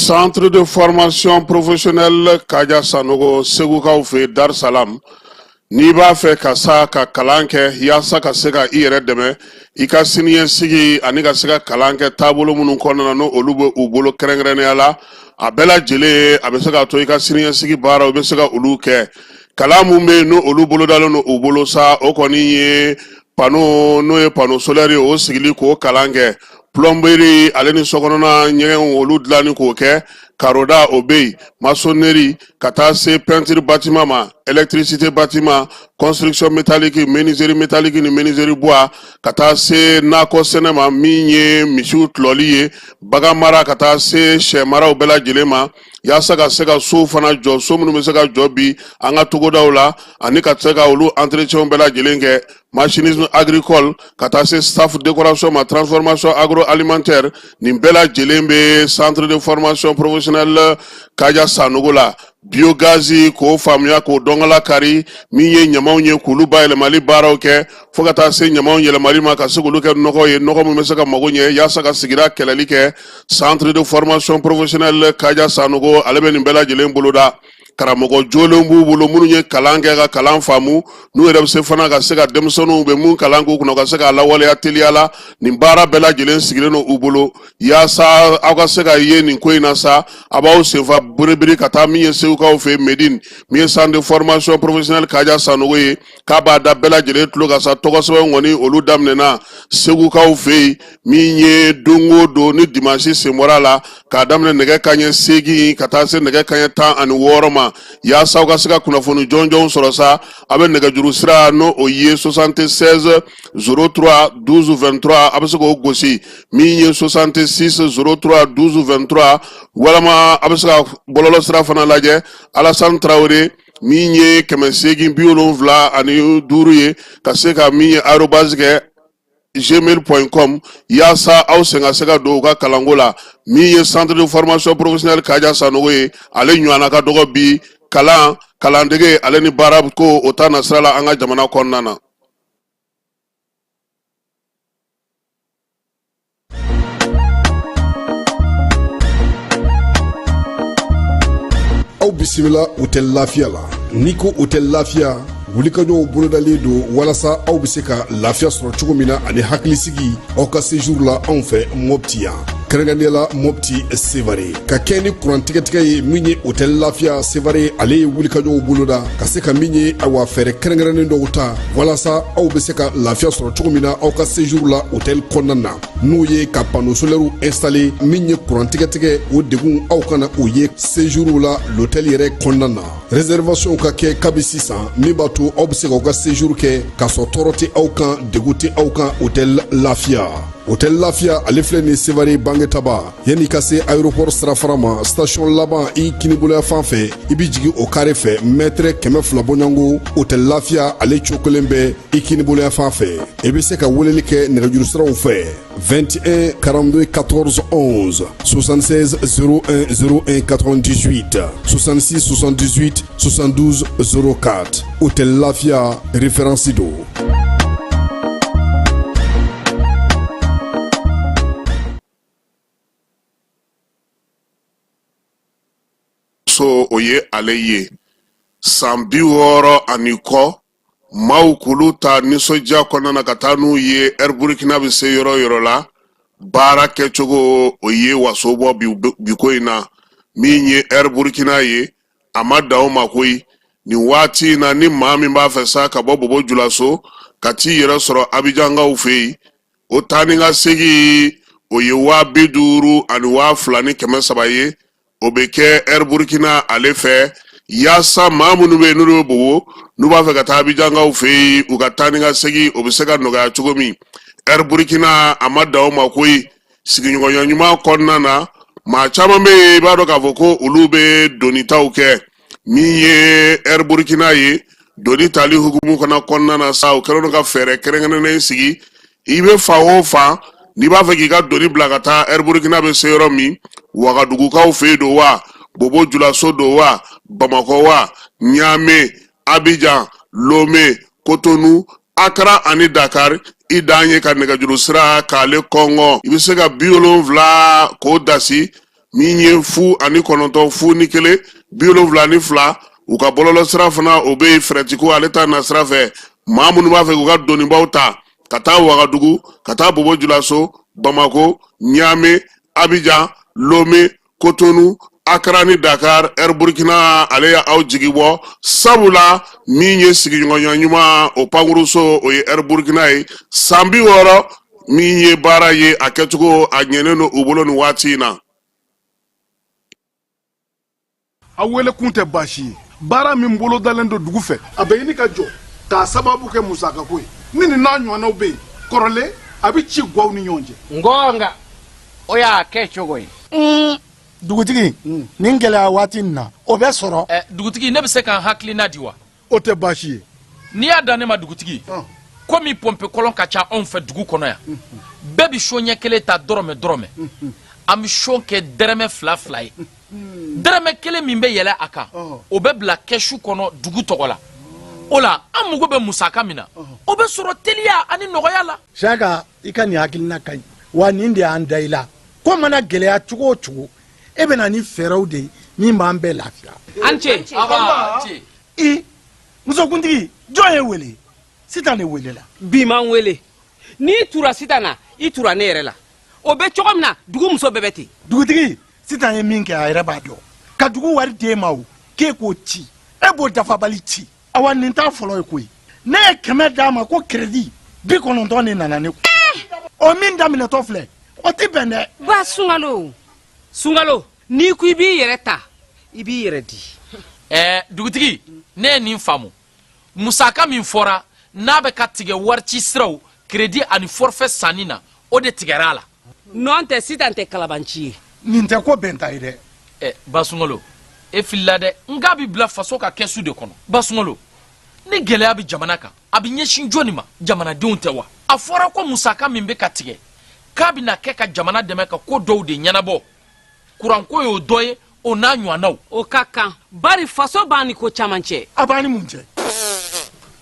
Centre de formation professionnelle Kaja Sanogo, Segukaw fɛ Dar Salam, n'i b'a fɛ ka sa ka kalan kɛ yaasa ka se ka i yɛrɛ dɛmɛ i ka siniɲɛsigi ani ka se ka kalan kɛ taabolo minnu kɔnɔna na, n'o olu bɛ u bolo kɛrɛnkɛrɛnnenya la, a bɛɛ lajɛlen a bɛ se k'a to i ka siniɲɛsigi baaraw i bɛ se ka olu kɛ. Kalan mun bɛ yen, n'o olu bolodalen don u bolo sa, o kɔni ye panneau, n'o ye panneau solaire ye, o sigili k'o kalan kɛ, plomberie ale ni sokɔnɔna ɲɛgɛnw olu dilanni k'o kɛ, karoda o bɛ yen, maçonnerie ka taa se peinture bâtiment ma, électricité bâtiment, construction métallique, menuiserie métallique ni menuiserie bois, ka taa se nakɔ sɛnɛ ma, min ye misiw tulɔli ye, bagan mara, ka taa se sɛ maraw bɛɛ lajɛlen ma, yaasa ka se ka sow fana jɔ, so minnu bɛ se ka jɔ bi an ka togodaw la, ani ka se ka olu entretien bɛɛ lajɛlen kɛ, machinisme agricole, ka taa se staff décoration ma, transformation agroalimentaire. Nin bɛɛ lajɛlen bɛ centre de formation professionnelle Kaja Sanogo la. Biogaz k'o faamuya, k'o dɔnkala kari, min ye ɲamaw ye, k'olu bayɛlɛmali baaraw kɛ, fo ka taa se ɲamaw yɛlɛmali ma ka se k'olu kɛ nɔgɔ ye, nɔgɔ min bɛ se ka mago ɲɛ yaasa ka sigida kɛlɛli kɛ. Centre de formation professionnelle Kaja Sanogo, ale bɛ nin bɛɛ lajɛlen boloda. Karamɔgɔ jolenw b'u bolo minnu ye kalan kɛ ka kalan faamu, n'u yɛrɛ bɛ se fana ka se ka denmisɛnninw bɛ mun kalan k'u kunna, ka se k'a lawaleya teliya la. Nin baara bɛɛ lajɛlen sigilen don u bolo yaasa aw ka se ka ye nin ko in na sa. A b'aw senfa biribiri ka taa min ye Segukaw fɛ Medine, min ye centre de formation professionnelle Kaja Sanogo ye, k'a b'a da bɛɛ lajɛlen tulo kan sa. Tɔgɔ sɛbɛn kɔni olu daminɛna Segukaw fɛ yen, min ye don o don ni dimanche sen bɔra a la, k'a daminɛ nɛgɛ kanɲɛ 8 ka taa se nɛgɛ kanɲɛ 16 ma. Yaasa aw ka se ka kunnafoni jɔnjɔnw sɔrɔ sa, a bɛ nɛgɛjuru sira, n'o o ye 76 03 12 23, a bɛ se k'o gosi, min ye 66 03 12 23, walima a bɛ se ka bɔlɔlɔ sira fana lajɛ, Alassane Traoré, min ye 875 ye, ka se ka min ye arobase kɛ gmail.com, yaasa aw sen ka se ka don u ka kalanko la. Min ye centre de formation professionnelle Kaja Sanogo ye, ale ɲɔgɔnna ka dɔgɔ bi kalan, kalandege ale ni baara ko o ta nasira la an ka jamana kɔnɔna na. Aw bisimila Hôtel Lafiya la. N'i ko Hôtel Lafiya, wulikajɔw bolodalen don walasa aw bɛ se ka lafiya sɔrɔ cogo min na ani hakilisigi aw ka séjour la anw fɛ Mopti yan, kɛrɛnkɛrɛnnenya la Mopti Sevare, ka kɛ ni kuran tigɛtigɛ ye. Min ye Hôtel Lafiya Sevare, ale ye wulikajɔw boloda ka se ka min ye, awa, fɛɛrɛ kɛrɛnkɛrɛnnen dɔw ta walasa aw bɛ se ka lafiya sɔrɔ cogo min na aw ka séjour la hôtel kɔnɔna na, n'o ye ka panneau solaire installer. Min ye kuran tigɛtigɛ, o degun aw kana o ye séjour la l'hôtel yɛrɛ kɔnɔna na. Réservation ka kɛ kabi sisan, min b'a to aw bɛ se k'aw ka séjour kɛ k'a sɔrɔ tɔɔrɔ tɛ aw kan, degun tɛ aw kan. Hôtel Lafiya, Hôtel Lafiya, ale filɛ nin Sevare Bangetaba, yanni ka se aéroport sirafara ma, station laban i kiniboloya fan fɛ, i bɛ jigin o kare fɛ, mɛtɛrɛ 200 bɔɲɔgɔnko, Hôtel Lafiya ale cokolen bɛ i kiniboloya fan fɛ. I bɛ se ka weleli kɛ nɛgɛjuru siraw fɛ: 21 42 14 11, 76 01 01 98, 66 78 72 04. Hôtel Lafiya, référence don. So o ye ale ye san 60 ani kɔ, maaw k'olu ta nisɔndiya kɔnɔna na ka taa n'u ye Air Burkina bɛ se yɔrɔ o yɔrɔ la, baara kɛcogo o ye waso bɔ bi ko in na. Min ye Air Burkina ye, a ma dan o ma koyi. Nin waati in na, ni maa min b'a fɛ sa ka bɔ Bobo Julaso ka t'i yɛrɛ sɔrɔ Abijankaw fɛ yen, o taa ni ka segin o ye 50 000 ani 2300 ye. O bɛ kɛ Air Burkina ale fɛ, yaasa maa minnu bɛ yen n'olu bɛ Bobo, n'u b'a fɛ ka taa Abijankaw fɛ yen, u ka taa ni ka segin o bɛ se ka nɔgɔya cogo min. Air Burkina a ma dan o ma koyi. Sigiɲɔgɔnya ɲuman kɔnɔna na, maa caman bɛ yen, i b'a dɔn k'a fɔ ko olu bɛ donitaw kɛ. Min ye Air Burkina ye, doni tali hukumu fana kɔnɔna na sa, u kɛlen don ka fɛɛrɛ kɛrɛnkɛrɛnnen sigi. I bɛ fan o fan, n'i b'a fɛ k'i ka doni bila ka taa Air Burkina bɛ se yɔrɔ min, Wagadugukaw fɛ yen don wa, Bobo Julaso don wa, Bamakɔ wa, Ɲame, Abijan, Lome, Kotonu, Akara ani Dakar, i dan ye ka nɛgɛjuru sira k'ale kɔngɔ. I bɛ se ka 70 k'o dasi. Min ye 09 01 72. U ka bɔlɔlɔsira fana, o bɛ yen. Fɛrɛtiko ale ta nasira fɛ, maa minnu b'a fɛ k'u ka donibaw ta ka taa Wagadugu, ka taa Bobo Julaso, Bamako, Ɲame, Abijan, Lome, Kotonu, Akara ni Dakar, Air Burkina ale ye aw jigi bɔ, sabula min ye sigiɲɔgɔnya ɲuman, o pankuruso, o ye Air Burkina ye. San 60 min ye baara ye, a kɛcogo a ɲɛnen don u bolo nin waati in na. A wele kun tɛ baasi ye. Baara min bolodalen don dugu fɛ, a bɛ ɲini ka jɔ k'a sababu kɛ musakako ye. Ni nin n'a ɲɔgɔnnaw bɛ yen kɔrɔlen, a bɛ ci gwaw ni ɲɔgɔn cɛ. Ngɔnga o y'a kɛ cogo ye. Dugutigi, nin gɛlɛya waati nin na, o bɛ sɔrɔ. Ɛ, dugutigi, ne bɛ se ka n hakilina di wa? O tɛ baasi ye. N'i y'a dan ne ma, dugutigi, komi pɔnpe kɔlɔn ka ca anw fɛ dugu kɔnɔ yan, bɛɛ bɛ so ɲɛ kelen ta dɔrɔmɛ dɔrɔmɛ. An bɛ so kɛ dɛrɛmɛ fila fila ye. Dɛrɛmɛ kelen min bɛ yɛlɛ a kan, o bɛ bila kɛsu kɔnɔ dugu tɔgɔ la. O la, an mago bɛ musaka min na, o bɛ sɔrɔ teliya ani nɔgɔya la. Siyaka, i ka nin hakilina ka ɲi wa. Nin de y'an da i la. Ko mana gɛlɛya cogo o cogo, e bɛ na ni fɛɛrɛw de ye min b'an bɛɛ lafiya. A ni ce. I musokuntigi, jɔn ye wele? Sitan de welela. Bi man wele. N'i tura Sitan na, i tura ne yɛrɛ la. O bɛ cogo min na, dugu muso bɛɛ bɛ ten. Dugutigi, Sitan ye min kɛ, a yɛrɛ b'a dɔn. Ka dugu wari d'e ma, o k'e k'o ci, e b'o dafabali ci. Awa, nin t'a fɔlɔ ye koyi. Ne ye 100 d'a ma ko keredi, 90 de nana ne kun. O min daminɛtɔ filɛ, o tɛ bɛn dɛ. Ba Sunkalo, Sunkalo, n'i ko i b'i yɛrɛ ta, i b'i yɛrɛ di. Ɛɛ dugutigi, ne ye nin faamu. Musaka min fɔra n'a bɛ ka tigɛ warici siraw, keredi ani forfait sanni na, o de tigɛra a la. Nɔn tɛ, Sitan tɛ kalabanci ye. Nin tɛ ko bɛnta ye dɛ. Ɛ, Basunkalo, e filila dɛ. N k'a bɛ bila faso ka kɛsu de kɔnɔ. Basunkalo, ni gɛlɛya bɛ jamana kan, a bɛ ɲɛsin jɔni ma? Jamanadenw tɛ wa? A fɔra ko musaka min bɛ ka tigɛ, k'a bɛna kɛ ka jamana dɛmɛ ka ko dɔw de ɲɛnabɔ. Kuranko y'o dɔ ye, o n'a ɲɔgɔnnaw. O ka kan, bari faso b'an ni ko caman cɛ. A b'an ni mun cɛ?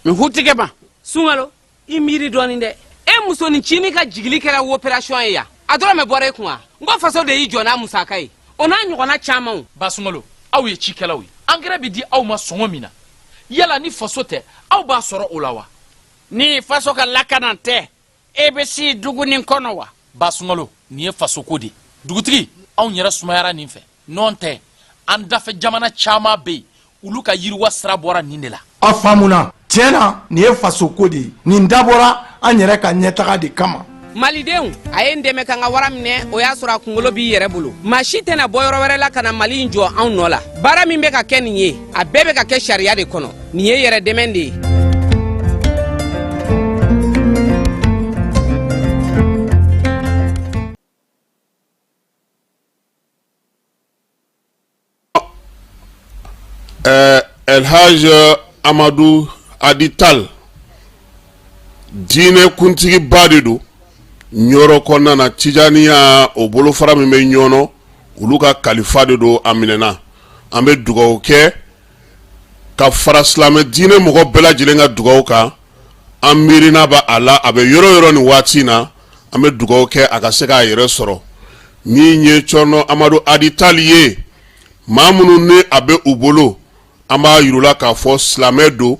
N hutigɛ ma. Sunkalo, i miiri dɔɔnin dɛ. E musonin cinin ka jigili kɛra opération ye yan, a dɔrɔmɛ bɔra e kun wa? N ko faso de y'i jɔ n'a musaka ye, o n'a ɲɔgɔnna camanw. Basunkalo, aw ye cikɛlaw ye. Angɛrɛ bɛ di aw ma sɔngɔ min na, yala ni faso tɛ, aw b'a sɔrɔ o la wa? Ni faso ka lakana tɛ, e bɛ si dugu nin kɔnɔ wa? Basunkalo, nin ye fasoko de ye. Dugutigi, anw yɛrɛ sumayara nin fɛ. Nɔn tɛ, an dafɛ jamana caman bɛ yen, olu ka yiriwa sira bɔra nin de la. A faamuna. Tiɲɛ na, nin ye fasoko de ye. Nin dabɔra an yɛrɛ ka ɲɛtaga de kama. Malidenw, a ye n dɛmɛ ka n ka wara minɛ. O y'a sɔrɔ a kunkolo b'i yɛrɛ bolo. Maa si tɛna bɔ yɔrɔ wɛrɛ la ka na Mali in jɔ anw nɔ la. Baara min bɛ ka kɛ nin ye, a bɛɛ bɛ ka kɛ sariya de kɔnɔ. Nin ye yɛrɛ dɛmɛ de ye. Elhaj Amadu Adi Tal, diinɛ kuntigiba de don Ɲɔrɔ kɔnɔna na. Tijaniya, o bolofara min bɛ Ɲɔnɔ, olu ka kalifa de don. A minɛna. An bɛ dugawu kɛ ka fara silamɛ diinɛ mɔgɔ bɛɛ lajɛlen ka dugawu kan. An miirina bɛ a la, a bɛ yɔrɔ yɔrɔ nin waati in na. An bɛ dugawu kɛ a ka se k'a yɛrɛ sɔrɔ. Min ye Cɔrɔnɔ Amadu Adi Tali ye, maa minnu ni a bɛ u bolo, an b'a yir'u la k'a fɔ silamɛ don,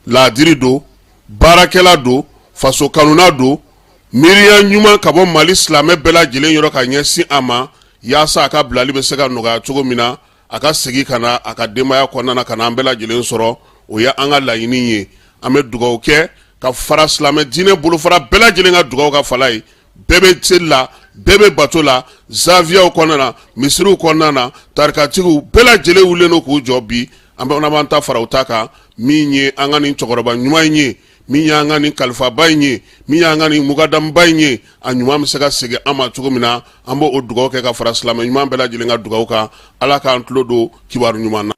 laadiri don, baarakɛla don, faso kanuna don. Miiriya ɲuman ka bɔ Mali silamɛ bɛɛ lajɛlen yɔrɔ ka ɲɛsin a ma, yaasa a ka bilali bɛ se ka nɔgɔya cogo min na, a ka segin ka na a ka denbaya kɔnɔna na, ka na an bɛɛ lajɛlen sɔrɔ. O ye an ka laɲini ye. An bɛ dugawu kɛ ka fara silamɛ diinɛ bolofara bɛɛ lajɛlen ka dugawu kan. Fala ye, bɛɛ bɛ seli la, bɛɛ bɛ bato la, zawiyaw kɔnɔna na, misiriw kɔnɔna na, tarikatigiw bɛɛ lajɛlen wulilen don k'u jɔ bi. An bɛ b'an ta fara u ta kan. Min ye an ka nin cɛkɔrɔba ɲuman in ye, min y'an ka nin kalifaba in ye, min y'an ka nin mukadamuba in ye, a ɲuman bɛ se ka segin an ma cogo min na, an b'o dugawu kɛ ka fara silamɛ ɲuman bɛɛ lajɛlen ka dugawu kan. Ala k'an tulo don kibaru ɲuman na.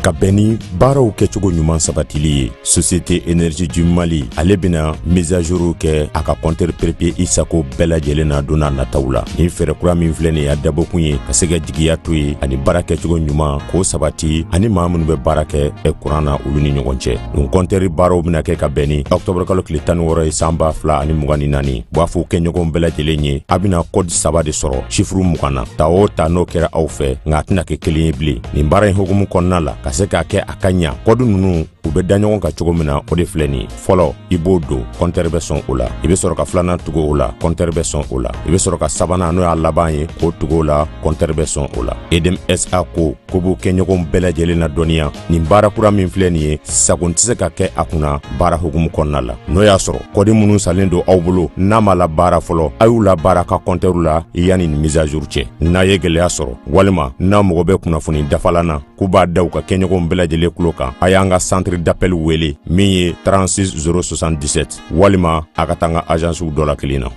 Ka bɛn ni baaraw kɛcogo ɲuman sabatili ye, Société Énergie du Mali ale bɛna mise à jour kɛ a ka compteur prépayé i sago bɛɛ lajɛlen na don n'a nataw la. Nin fɛɛrɛ kura min filɛ nin ye, a dabɔkun ye ka se ka jigiya to ye ani baara kɛcogo ɲuman k'o sabati ani maa minnu bɛ baara kɛ kuran na, olu ni ɲɔgɔn cɛ. Nin compteur baaraw bɛna kɛ ka bɛn ni octobre kalo tile 16 ye san 2024. B'a fɔ kɛɲɔgɔn bɛɛ lajɛlen ye, a bɛna code saba de sɔrɔ chiffre 20 na. Ta o ta, n'o kɛra aw fɛ, nka a tɛna kɛ kelen ye bilen. Nin baara in hukumu kɔnɔna la, ka se k'a kɛ a ka ɲa, code ninnu u bɛ da ɲɔgɔn kan cogo min na, o de filɛ nin ye. Fɔlɔ, i b'o don, compteur bɛ sɔn o la. I bɛ sɔrɔ ka filanan tugu o la, compteur bɛ sɔn o la. I bɛ sɔrɔ ka sabanan, n'o y'a laban ye, k'o tugu o la, compteur bɛ sɔn o la. Edm SA ko ko b'u kɛɲɔgɔn bɛɛ lajɛlen na dɔnniya, nin baara kura min filɛ nin ye, sagon tɛ se ka kɛ a kunna baara hukumu kɔnɔna la. N'o y'a sɔrɔ code minnu salen don aw bolo, n'a ma labaara fɔlɔ, a y'u labaara ka compteur la yanni nin mise à jour cɛ. N'a ye gɛlɛya sɔrɔ walima n'a mago bɛ kunnafoni dafalan na, k'u b'a da u ka kɛɲɔgɔnw bɛɛ lajɛlen tulo kan, a y'an ka centre d'appel wele min ye 36 077, walima a ka taa an ka agencew dɔ la kelen na.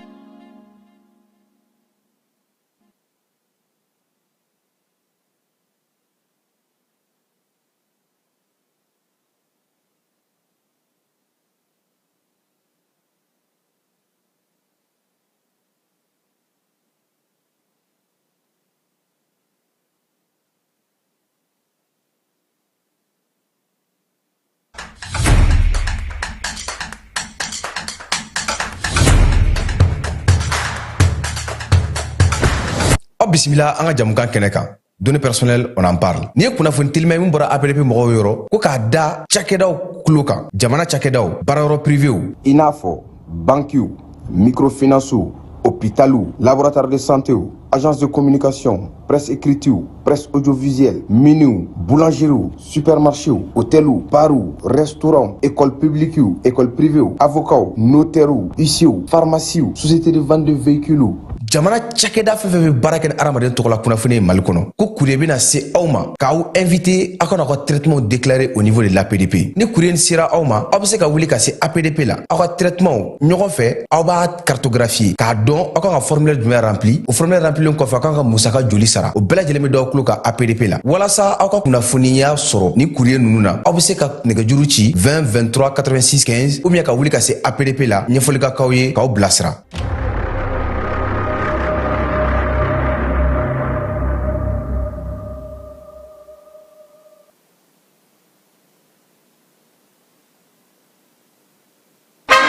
Aw bisimila an ka jamukan kɛnɛ kan, Données personnelles, on en parle. Nin ye kunnafoni telima min bɔra APDP mɔgɔw yɔrɔ ko k'a da cakɛdaw tulo kan, jamana cakɛdaw, baarayɔrɔ privéw, i n'a fɔ bankiw, microfinancew, hôpitaliw, laboratoire de santéw, agence de communication, presse écritew, presse audiovisuelle, miniw, boulangeriew, supermarchéw, hôteliw, barw, restaurants, école publiquew, école privéw, avocats, notairew, huissierw, pharmaciew, société de vente de véhicules. Jamana cakɛda fɛn fɛn bɛ baara kɛ ni hadamaden tɔgɔla kunnafoni ye Mali kɔnɔ, ko courrier bɛna se aw ma k'aw invité aw ka n'aw ka traitement déclarer au niveau de l'APDP. Ni courrier sera aw ma, aw bɛ se ka wuli ka se APDP la, aw ka traitement ɲɔgɔn fɛ, aw b'a cartographier k'a dɔn aw kan ka formulaire jumɛn rempli. O formulaire remplilen kɔfɛ, aw kan ka musaka joli sara, o bɛɛ lajɛlen bɛ d'aw tulo kan APDP la. Walasa aw ka kunnafoniya sɔrɔ ni courrier ninnu na, aw bɛ se ka nɛgɛjuru ci 20 23 86 15 ou bien ka wuli ka se APDP la, ɲɛfɔli ka k'aw ye k'aw bilasira.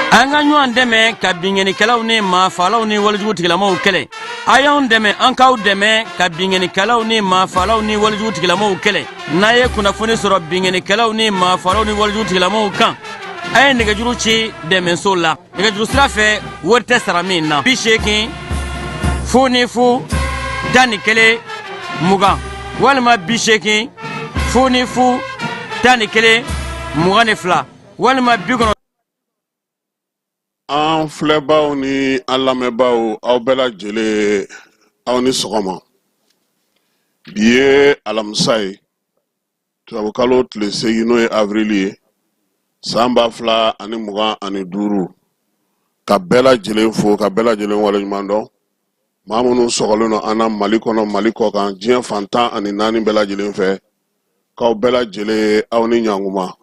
An ka ɲɔgɔn dɛmɛ ka binkannikɛlaw ni maafalaw ni walejugu tigilamaw kɛlɛ. A y'anw dɛmɛ, an k'aw dɛmɛ ka binkannikɛlaw ni maafalaw ni walejugu tigilamaw kɛlɛ. N'a ye kunnafoni sɔrɔ binkannikɛlaw ni maafalaw ni walejugu tigilamaw kan, a ye nɛgɛjuru ci dɛmɛso la nɛgɛjuru sira fɛ, wari tɛ sara min na: 80 00 11 20 walima 80 00 11 22 walima bi. An filɛbaw ni an lamɛnbaaw, aw bɛɛ lajɛlen, aw ni sɔgɔma. Bi ye alamisa ye, tubabukalo tile 8, n'o ye avrili ye, san 2025. Ka bɛɛ lajɛlen fo, ka bɛɛ lajɛlen waleɲuman dɔn. Maa minnu sɔgɔlen don an na Mali kɔnɔ, Mali kɔ kan, diɲɛ fan 14 bɛɛ lajɛlen fɛ, k'aw bɛɛ lajɛlen aw ni ɲankuma.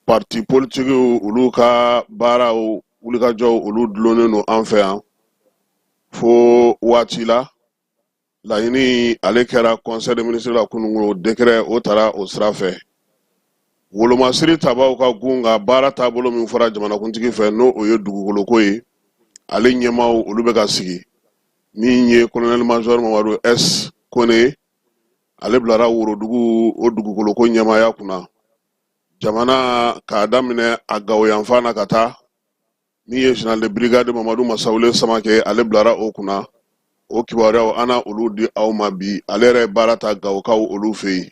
Parti politikiw, olu ka baaraw wulikajɔw, olu dulonnen don an fɛ yan fo waati la. Laɲini ale kɛra conseil de ministre la kunungo, décret o tara o sira fɛ. Wolomasiri tabaw ka gun ka baara taabolo min fɔra jamanakuntigi fɛ, n'o o ye dugukoloko ye, ale ɲɛmaaw olu bɛ ka sigi. Min ye colonel major Mamadu S Kone, ale bilara Worodugu o dugukoloko ɲɛmaaya kunna jamana k'a daminɛ a Gawo yanfan na ka taa. Min ye général de brigade Mamadu Masawule Samakɛ, ale bilara o kunna. O kibaruyaw, an na olu di aw ma bi. Ale yɛrɛ ye baara ta Gawokaw olu fɛ yen.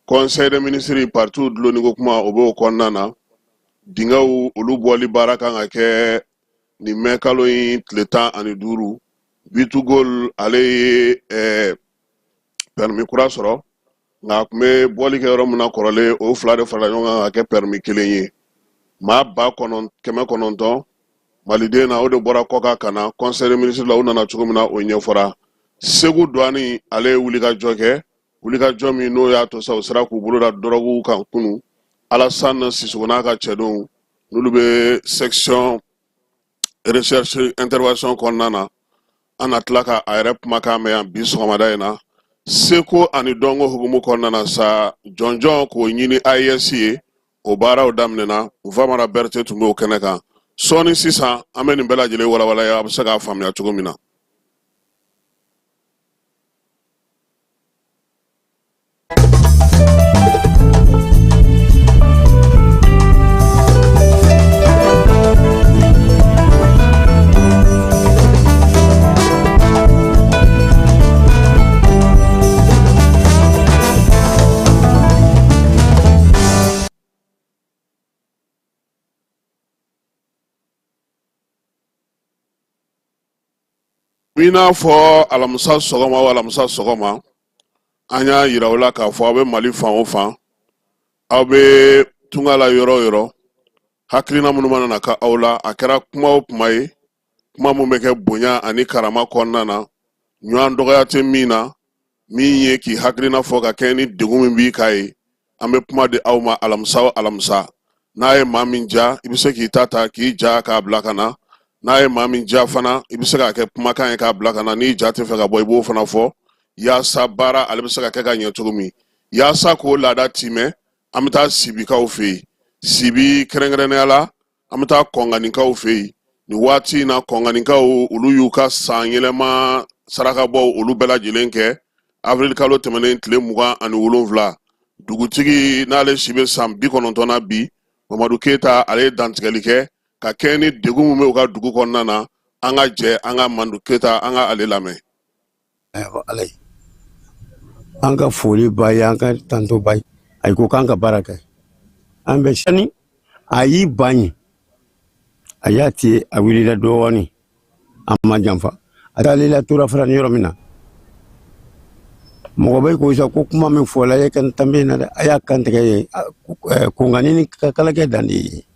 Conseil des ministres, partiw dulonniko kuma, o b'o kɔnɔna na. Dingɛw olu bɔli baara kan ka kɛ nin mɛ kalo in tile 15. B2Gold ale ye permis kura sɔrɔ, nka a tun bɛ bɔli kɛ yɔrɔ min na kɔrɔlen, o fila de farala ɲɔgɔn kan ka kɛ permis kelen ye. Maa 900 maliden na, o de bɔra kɔkan ka na conseil des ministres la. U nana cogo min na, o ɲɛfɔra. Segu douane ale ye wulikajɔ kɛ. Wulikajɔ min n'o y'a to sa u sera k'u bolo da dɔrɔguw kan kunu, Alassane Sissoko n'a ka cɛdenw n'olu bɛ section recherche intervention kɔnɔna na. An na tila ka a yɛrɛ kumakan mɛn yan bi sɔgɔmada in na. Seko ani dɔnko hukumu kɔnɔna na sa, jɔnjɔn k'o ɲini AES ye, o baaraw daminɛna. Famara Berete tun b'o kɛnɛ kan. Sɔɔni sisan an bɛ nin bɛɛ lajɛlen walawala, a bɛ se k'a faamuya cogo min na. I n'a fɔ alamisa sɔgɔma o alamisa sɔgɔma, an y'a yira aw la k'a fɔ aw bɛ Mali fan o fan, aw bɛ tunga la yɔrɔ o yɔrɔ, hakilina minnu mana na ka aw la, a kɛra kuma o kuma ye, kuma min bɛ kɛ bonya ani karama kɔnɔna na, ɲɔgɔn dɔgɔya tɛ min na, min ye k'i hakilina fɔ ka kɛɲɛ ni degun min b'i kan ye, an bɛ kuma di aw ma alamisa o alamisa. N'a ye maa min ja, i bɛ se k'i ta ta k'i ja k'a bila ka na. N'a ye maa min ja fana, i bɛ se k'a kɛ kumakan ye k'a bila ka na. N'i ja tɛ fɛ ka bɔ, i b'o fana fɔ, yaasa baara ale bɛ se ka kɛ ka ɲɛ cogo min. Yaasa k'o laada timɛ, an bɛ taa Sibikaw fɛ yen. Sibi kɛrɛnkɛrɛnnenya la, an bɛ taa Kɔnkaninkaw fɛ yen nin waati in na. Kɔnkaninkaw, olu y'u ka san yɛlɛma sarakabɔw olu bɛɛ lajɛlen kɛ avril kalo tɛmɛnen tile 27. Dugutigi n'ale si bɛ san 90 na bi, Mamadu Keyita, ale ye dantigɛli kɛ ka kɛɲɛ ni degun min bɛ u ka dugu kɔnɔna na. An ka jɛ an ka Mamadu Keyita, an ka ale lamɛn. Ala ye an ka foli ba ye, an ka tanto ba ye. A ko k'an ka baara kɛ, an bɛ sani a y'i ban ye, a y'a tiye, a wulila dɔɔnin, a ma janfa. A taalen tora fara ni yɔrɔ min na, mɔgɔ bɛ ko sa ko kuma min fɔla e ka tanbe na dɛ, a y'a kantigɛ ye kongani ni kalakɛ dan de ye.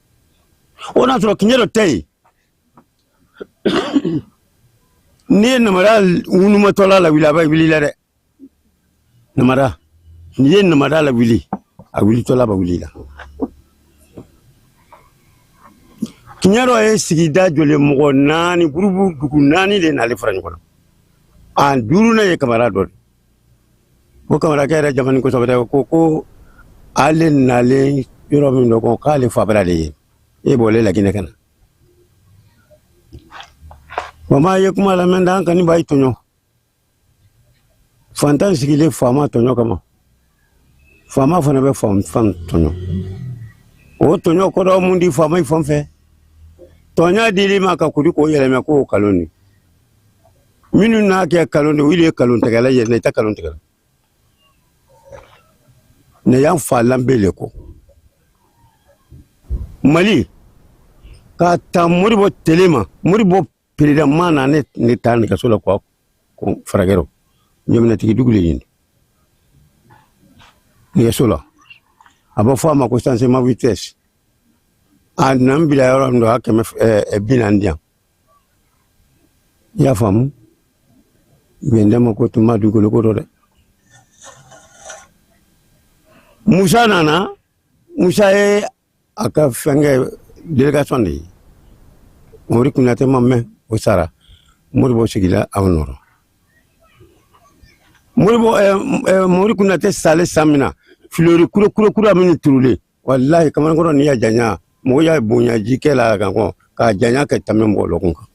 O n'a sɔrɔ kiɲɛ dɔ tɛ yen. N'i ye namara ŋunumatɔla lawuli, a bɛ wuli la dɛ. Namara, n'i ye namara lawuli, a wulitɔla bɛ wuli la. Kiɲɛrɔ ye sigida joli? Mɔgɔ naani, gurupu dugu naani de n'ale fara ɲɔgɔn na. A duurunan ye kamara dɔ de. O kamarakɛ yɛrɛ jamani kosɛbɛ dɛ. Ko ale nalen yɔrɔ min dɔ kɔ, k'ale fa bara de ye e bɔlen Laginɛ ka na. Mama ye kuma lamɛn da, an kani b'a tɔɲɔ. Fantan sigilen faama tɔɲɔ kama, faama fana bɛ fan tɔɲɔ. O tɔɲɔ kɔrɔ mun di faama fan fɛ? Tɔɲɔ dili ma ka kuri k'o yɛlɛmɛ k'o kalon di. Minnu n'a kɛ kalon di, olu ye kalontigɛla ye. Ne tɛ kalon tigɛ ne y'an fa lanbe le ko Mali ka ta Modibo tele ma. Modibo président ma na ne taa nɛgɛso la ko faragɛrɛ ɲaminatigi dugu le ɲini nɛgɛso la. A bɛ fɔ a ma ko changement vitesse. A na n bila yɔrɔ min dɔ, a 140 di yan. I y'a faamu? Bɛn ma ko tun ma dugukolo ko dɔ dɛ. Musa nana, Musa ye a ka fɛnkɛ délégation de ye. Mori Kunatɛ ma mɛn, o sara. Modibo sigila aw nɔrɔ. Modibo, Mori Kunatɛ sale san min na, fleur kura kura kura minnu turulen, walahi kamalenkɔrɔ n'i y'a janya, mɔgɔ y'a bonya ji kɛ la kan kɔ k'a janya ka tɛmɛ mɔgɔ lɔkun kan.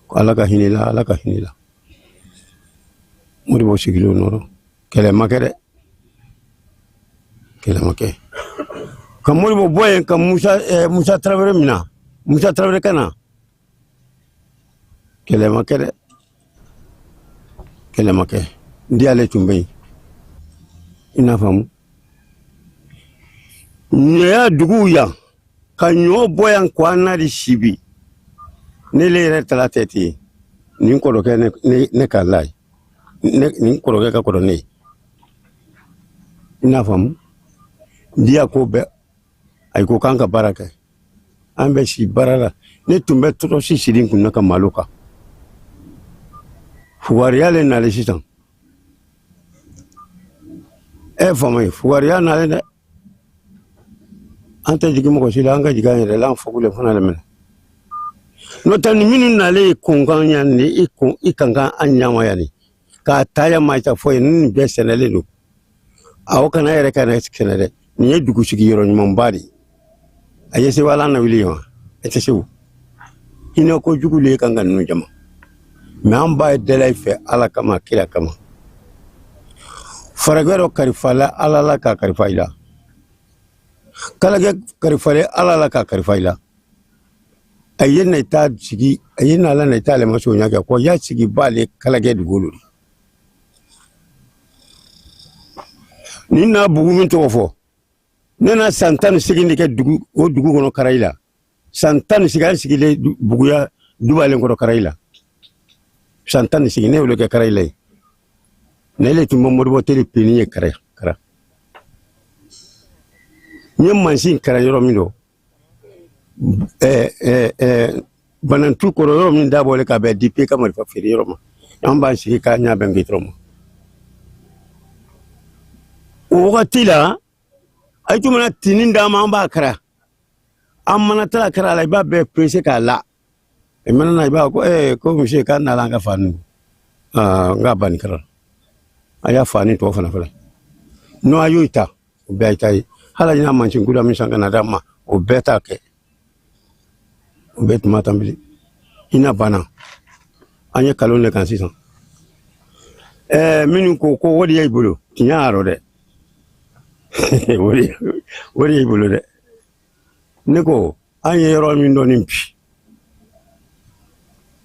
Ko Ala ka hinɛ la, Ala ka hinɛ la. Modibo sigilen o nɔrɔ, kɛlɛ ma kɛ dɛ, kɛlɛ ma kɛ. Ka Modibo bɔ yen ka Musa Tarawele minɛ, Musa Tarawele ka na, kɛlɛ ma kɛ dɛ, kɛlɛ ma kɛ. N di ale tun bɛ yen, i n'a faamu. Ɲɔya duguw yan ka ɲɔ bɔ yan ko an n'a di Sibi. Ne le yɛrɛ tala tɛ ten. Nin kɔrɔkɛ ne ka la ye, nin kɔrɔkɛ ka kɔrɔ ne ye, i n'a faamu. Diya ko bɛɛ a ko k'an ka baara kɛ, an bɛ si baara la. Ne tun bɛ tɔrɔsi siri n kun na ka malo kan. Fugariya le nalen sisan. E faama ye fugariya nalen dɛ. An tɛ jigin mɔgɔ si la, an ka jigin an yɛrɛ la, an fago le fana le minɛ. N'o tɛ ni minnu nalen i kunkan yan ni i kun i kankan an ɲama yan ni k'a ta yan ma ta fɔ yen, ni nin bɛɛ sɛnɛlen don. Aw kana yɛrɛ ka sɛnɛ dɛ. Nin ye dugu sigi yɔrɔ ɲumanba de ye. A ye se wala na wuli wa? E tɛ se o. Hinɛ kojugu le kan ka ninnu jama. Mɛ an b'a deli i fɛ Ala kama, kira kama. Faragɛ dɔ kalifala Ala la k'a kalifa i la. Kalakɛ kalifalen Ala la k'a kalifa i la. A ye na i ta sigi, a ye na ala na i ta lema sonya kɛ ko ya sigi b'ale kalakɛ dugukolo de. Ni n'a bugu min tɔgɔ fɔ, ne na san 18 de kɛ dugu o dugu kɔnɔ Karayi la. San 18 an sigilen buguya dubalen kɔrɔ Karayi la. San 18 ne y'o kɛ Karayi la yen. Ne le tun bɛ Modibo Teli peni ye Kara Kara. N ye mansin kalan yɔrɔ min dɔn, banantu kɔrɔ yɔrɔ min dabɔlen ka bɛn DP ka marifa feere yɔrɔ ma, an b'an sigi k'a ɲɛ bɛn gitɔrɔn ma. O wagati la, a tun mana tinin d'an ma, an b'a kara. An mana taa kara la, i b'a bɛɛ pese k'a la. I mana na, i b'a ko ko monsieur k'an nana an ka fani. Aa, n k'a banni kara. A y'a fani tɔ fana filɛ. N'o a y'o ta, o bɛɛ y'i ta ye. Hali n'a mansin kura min san ka na d'an ma, o bɛɛ t'a kɛ. O bɛɛ tun ma tan bilen. Hinɛ banna. An ye kalon de kan sisan. Minnu ko ko o de y'i bolo, tiɲɛ y'a rɔ dɛ. O de y'i bolo dɛ. Ne ko an ye yɔrɔ min dɔn nin bi,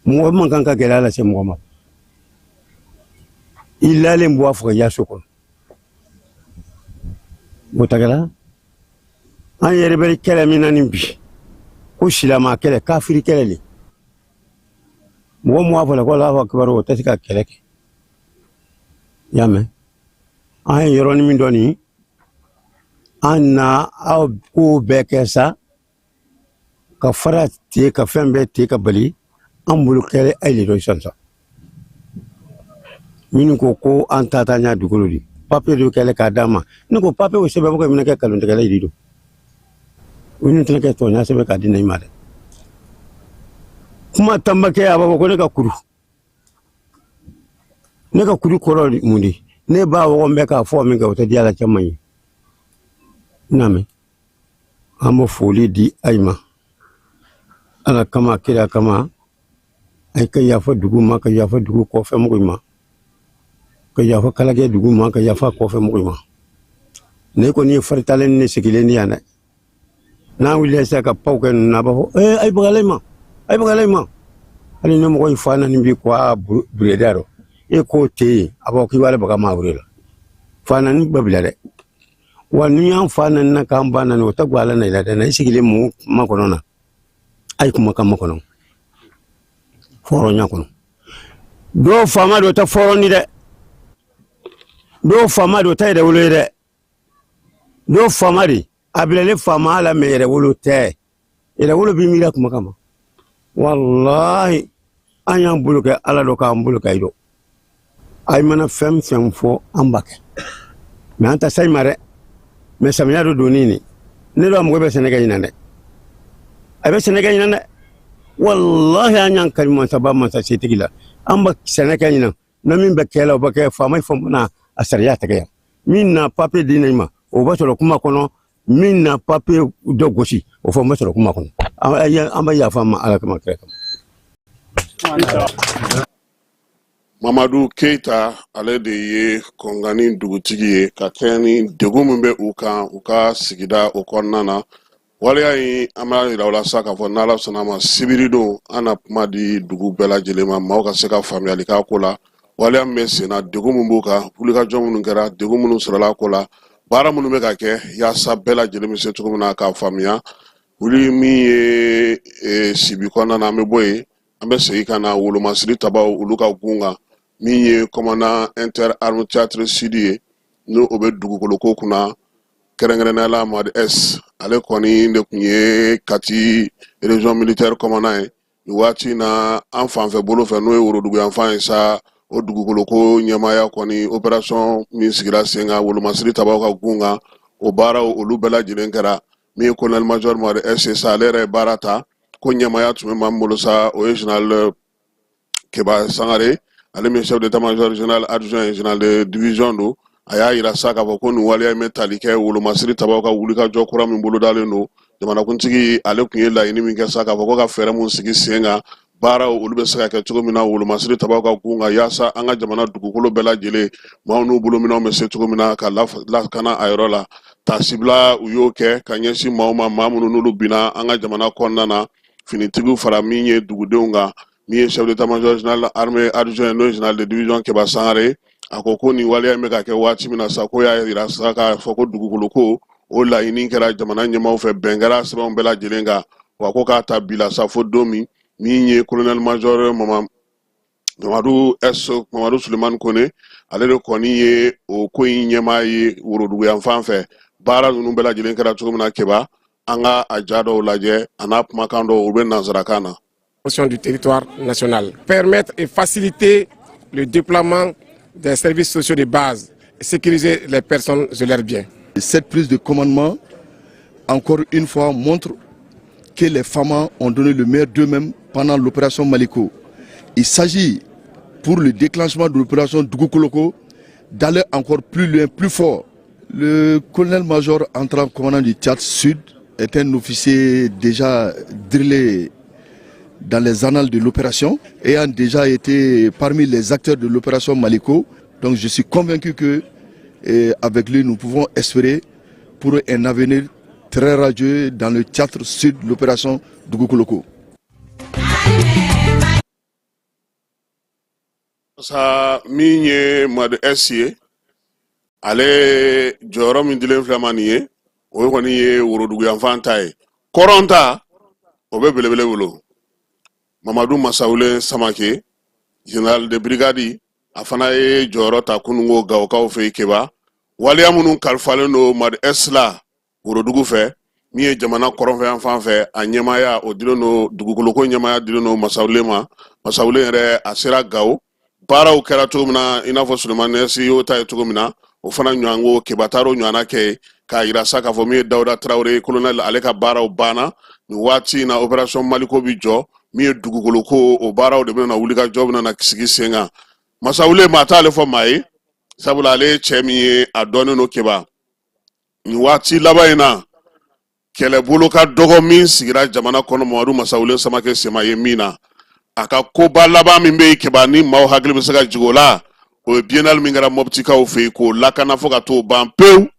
mɔgɔ man kan ka gɛlɛya lase mɔgɔ ma. I lalen bɔ a fɔ ka so kɔnɔ. O ta kɛra an yɛrɛ bɛ kɛlɛ min na nin bi, ko silamɛ kɛlɛ, kafiri kɛlɛ le. Mɔgɔ mun b'a fɔ la ko Alahu akibaru, o tɛ se ka kɛlɛ kɛ. I y'a mɛn? An ye yɔrɔnin min dɔn nin, an na aw ko bɛɛ kɛ sa ka fara tigɛ ka fɛn bɛɛ tigɛ ka bali an bolo kɛlɛ ayi le dɔn sisan sa. Minnu ko ko an ta taa ɲa dugukolo di, papiye dɔ kɛlɛ k'a d'a ma. Ne ko papiye o sɛbɛn bɛ ka minɛ kɛ nkalontigɛla yiri don. O ninnu tɛna kɛ tɔɲa sɛbɛn k'a di ne ma dɛ. Kuma tanbakɛ a b'a fɔ ko ne ka kuru. Ne ka kuru kɔrɔ mun di? Ne b'a wɔgɔn bɛ k'a fɔ min kɛ, o tɛ diya la caman ye. N'a mɛn, an bɛ foli di ayi ma. Ala kama, kira kama, a ka yafa dugu ma, ka yafa dugu kɔfɛ mɔgɔw ma, ka yafa kalakɛ dugu ma, ka yafa kɔfɛ mɔgɔw ma. Ne kɔni ye faritalen ne sigilen ni yan dɛ. N'an wulila sisan ka paw kɛ ninnu na, a b'a fɔ ee ayi bagala ma, ayi bagala ma. Hali ni mɔgɔ ye fa nani bi ko a bureda rɔ, e k'o tɛ yen, a b'a fɔ k'i b'ale baga maa wɛrɛ la. Fa nani ba bila dɛ. Wa n'i y'an fa nani na k'an ba nani, o tɛ bɔ ala na i la dɛ. Na i sigilen mun makɔnɔ na, a ye kumakan makɔnɔ hɔrɔnya kɔnɔ. Dɔw faama dɔ tɛ hɔrɔn di dɛ, dɔw faama dɔ tɛ yɛrɛ wolo ye dɛ. Dɔw faama de a bilalen faama la, mɛ yɛrɛ wolo tɛ. Yɛrɛ wolo b'i miiri kuma kama. Walahi, an y'an bolo kɛ Ala dɔ k'an bolo kɛ i dɔ. A mana fɛn fɛn fɔ, an b'a kɛ. Mɛ an ta sayi ma dɛ. Mɛ samiya dɔ donni nin, ne dɔ mɔgɔ bɛ sɛnɛ kɛ ɲinan dɛ. A bɛ sɛnɛ kɛ ɲinan dɛ. Walahi, an y'an kali masaba masa setigi la, an bɛ sɛnɛ kɛ ɲinan. Na min bɛ kɛ la, o bɛ kɛ. Faama fɔ na a sariya tigɛ yan. Min na papiye di ne ma, o bɛ sɔrɔ kuma kɔnɔ. Min na papiye dɔ gosi, o fɔ bɛ sɔrɔ kuma kɔnɔ. An bɛ yafa ma Ala kama, kira kama. Mamadu Keita, ale de ye Kɔngani dugutigi ye, ka kɛɲɛ ni degun min bɛ u kan u ka sigida o kɔnɔna na. Waleya in, an b'a yira u la sa k'a fɔ n'Ala sɔnna a ma, sibiri don an na kuma di dugu bɛɛ lajɛlen ma, maaw ka se ka faamuyali k'a ko la. Waleya min bɛ sen na, degun min b'u kan, wulikajɔ minnu kɛra, degun minnu sɔrɔla a ko la, baara minnu bɛ ka kɛ, yaasa bɛɛ lajɛlen bɛ se cogo min na k'a faamuya. Wuli min ye Sibi kɔnɔna na, an bɛ bɔ yen, an bɛ segin ka na Wolomasiri tabaw olu ka gun kan. Min ye commandant inter arme théâtre sud ye, n'o o bɛ dugukolo ko kunna, kɛrɛnkɛrɛnnenya la Madi S, ale kɔni de tun ye Kati région militaire commandant ye nin waati in na. An fanfɛ bolo fɛ, n'o ye woroduguyanfan ye sa, O dugukoloko ɲɛmaaya kɔni, opération min sigira sen kan wolomasiri tabaw ka gun kan, o baaraw olu bɛɛ lajɛlen kɛra. Min ye colonel major Mamadu S sa, ale yɛrɛ ye baara ta ko ɲɛmaaya tun bɛ maa min bolo sa, o ye général Keba Sangare, ale min chef d'état major général adjoint, général de division don. A y'a yira sa k'a fɔ ko nin waleya in bɛ tali kɛ wolomasiri tabaw ka wulikajɔ kura min bolodalen don. Jamanakuntigi ale tun ye laɲini min kɛ sa k'a fɔ ko ka fɛɛrɛ mun sigi sen kan, baaraw olu bɛ se ka kɛ cogo min na wolomasiri tabaw ka gun kan, yaasa an ka jamana dugukolo bɛɛ lajɛlen, maaw n'u bolominɛnw bɛ se cogo min na ka lakana a yɔrɔ la. Taasibila u y'o kɛ ka ɲɛsin maaw ma, maa minnu n'olu binna an ka jamana kɔnɔna na, finitigiw fara min ye dugudenw kan. Min ye chef d'état-major général armée adjoint, n'o ye général de division Keba Sangare, a ko ko nin waleya in bɛ ka kɛ waati min na sa, ko y'a yira sa k'a fɔ ko dugukolo ko o laɲini kɛra jamana ɲɛmaaw fɛ, bɛn kɛra sɛbɛnw bɛɛ lajɛlen kan, wa ko k'a ta bi la sa fo don min. Min ye colonel major mama Mamadu S Mamadu Sulemani Kone, ale de kɔni ye o ko in ɲɛmaa ye woroduguyanfan fɛ. Baara ninnu bɛɛ lajɛlen kɛra cogo min na, Keba, an ka a ja dɔw lajɛ, a n'a kumakan dɔw, u bɛ nansarakan na. Du territoire national. Permettre et faciliter le déploiement des services sociaux de base, sécuriser les personnes et leurs biens. Cette prise de commandement, encore une fois, montre que les FAMa ont donné le meilleur d'eux-mêmes pendant l'opération Maliko. Il s'agit pour le déclenchement de l'opération Dougukoloko d'aller encore plus loin, plus fort. Le colonel-major entrant commandant du théâtre sud est un officier déjà drillé dans les annales de l'opération, ayant déjà été parmi les acteurs de l'opération Maliko. Donc je suis convaincu que avec lui, nous pouvons espérer pour un avenir très radieux dans le théâtre sud de l'opération Dougukoloko. Sa min ye Madu S ye, ale jɔyɔrɔ min dilen filɛ ma nin ye, o kɔni ye woroduguyanfan ta ye. Kɔrɔn ta, o bɛ belebele bolo, Mamadu Masawule Samake, général de brigade, a fana ye jɔyɔrɔ ta kununko Gawokaw fɛ yen. Keba, waleya minnu kalifalen don Madu S la worodugu fɛ, min ye jamana kɔrɔnfɛ fan fɛ, a ɲɛmaaya o dilen don, dugukoloko ɲɛmaaya dilen don Masawule ma. Masawule yɛrɛ, a sera Gawo, baaraw kɛra cogo min na, i n'a fɔ Sulemani S y'o ta ye cogo min na, o fana ɲɔgɔnko Keba taar'o ɲɔgɔnna kɛ, k'a yira sa k'a fɔ min ye Dawuda Tarawele colonel, ale ka baaraw banna nin waati in na. Opération Maliko bi jɔ, min ye dugukoloko o baaraw de bɛna wulikajɔ bɛna sigi sen kan. Masawule, maa t'ale fɔ maa ye, sabula ale ye cɛ min ye, a dɔnnen don. Keba, nin waati laban in na, kɛlɛbolo ka dɔgɔ min sigira jamana kɔnɔ, Mamadu Masawule Samakɛ sema ye min na. A ka koba laban min bɛ yen, Keba, ni maaw hakili bɛ se ka jigin o la, o ye biennale min kɛra Mɔptikaw fɛ yen k'o lakana fo ka t'o ban pewu.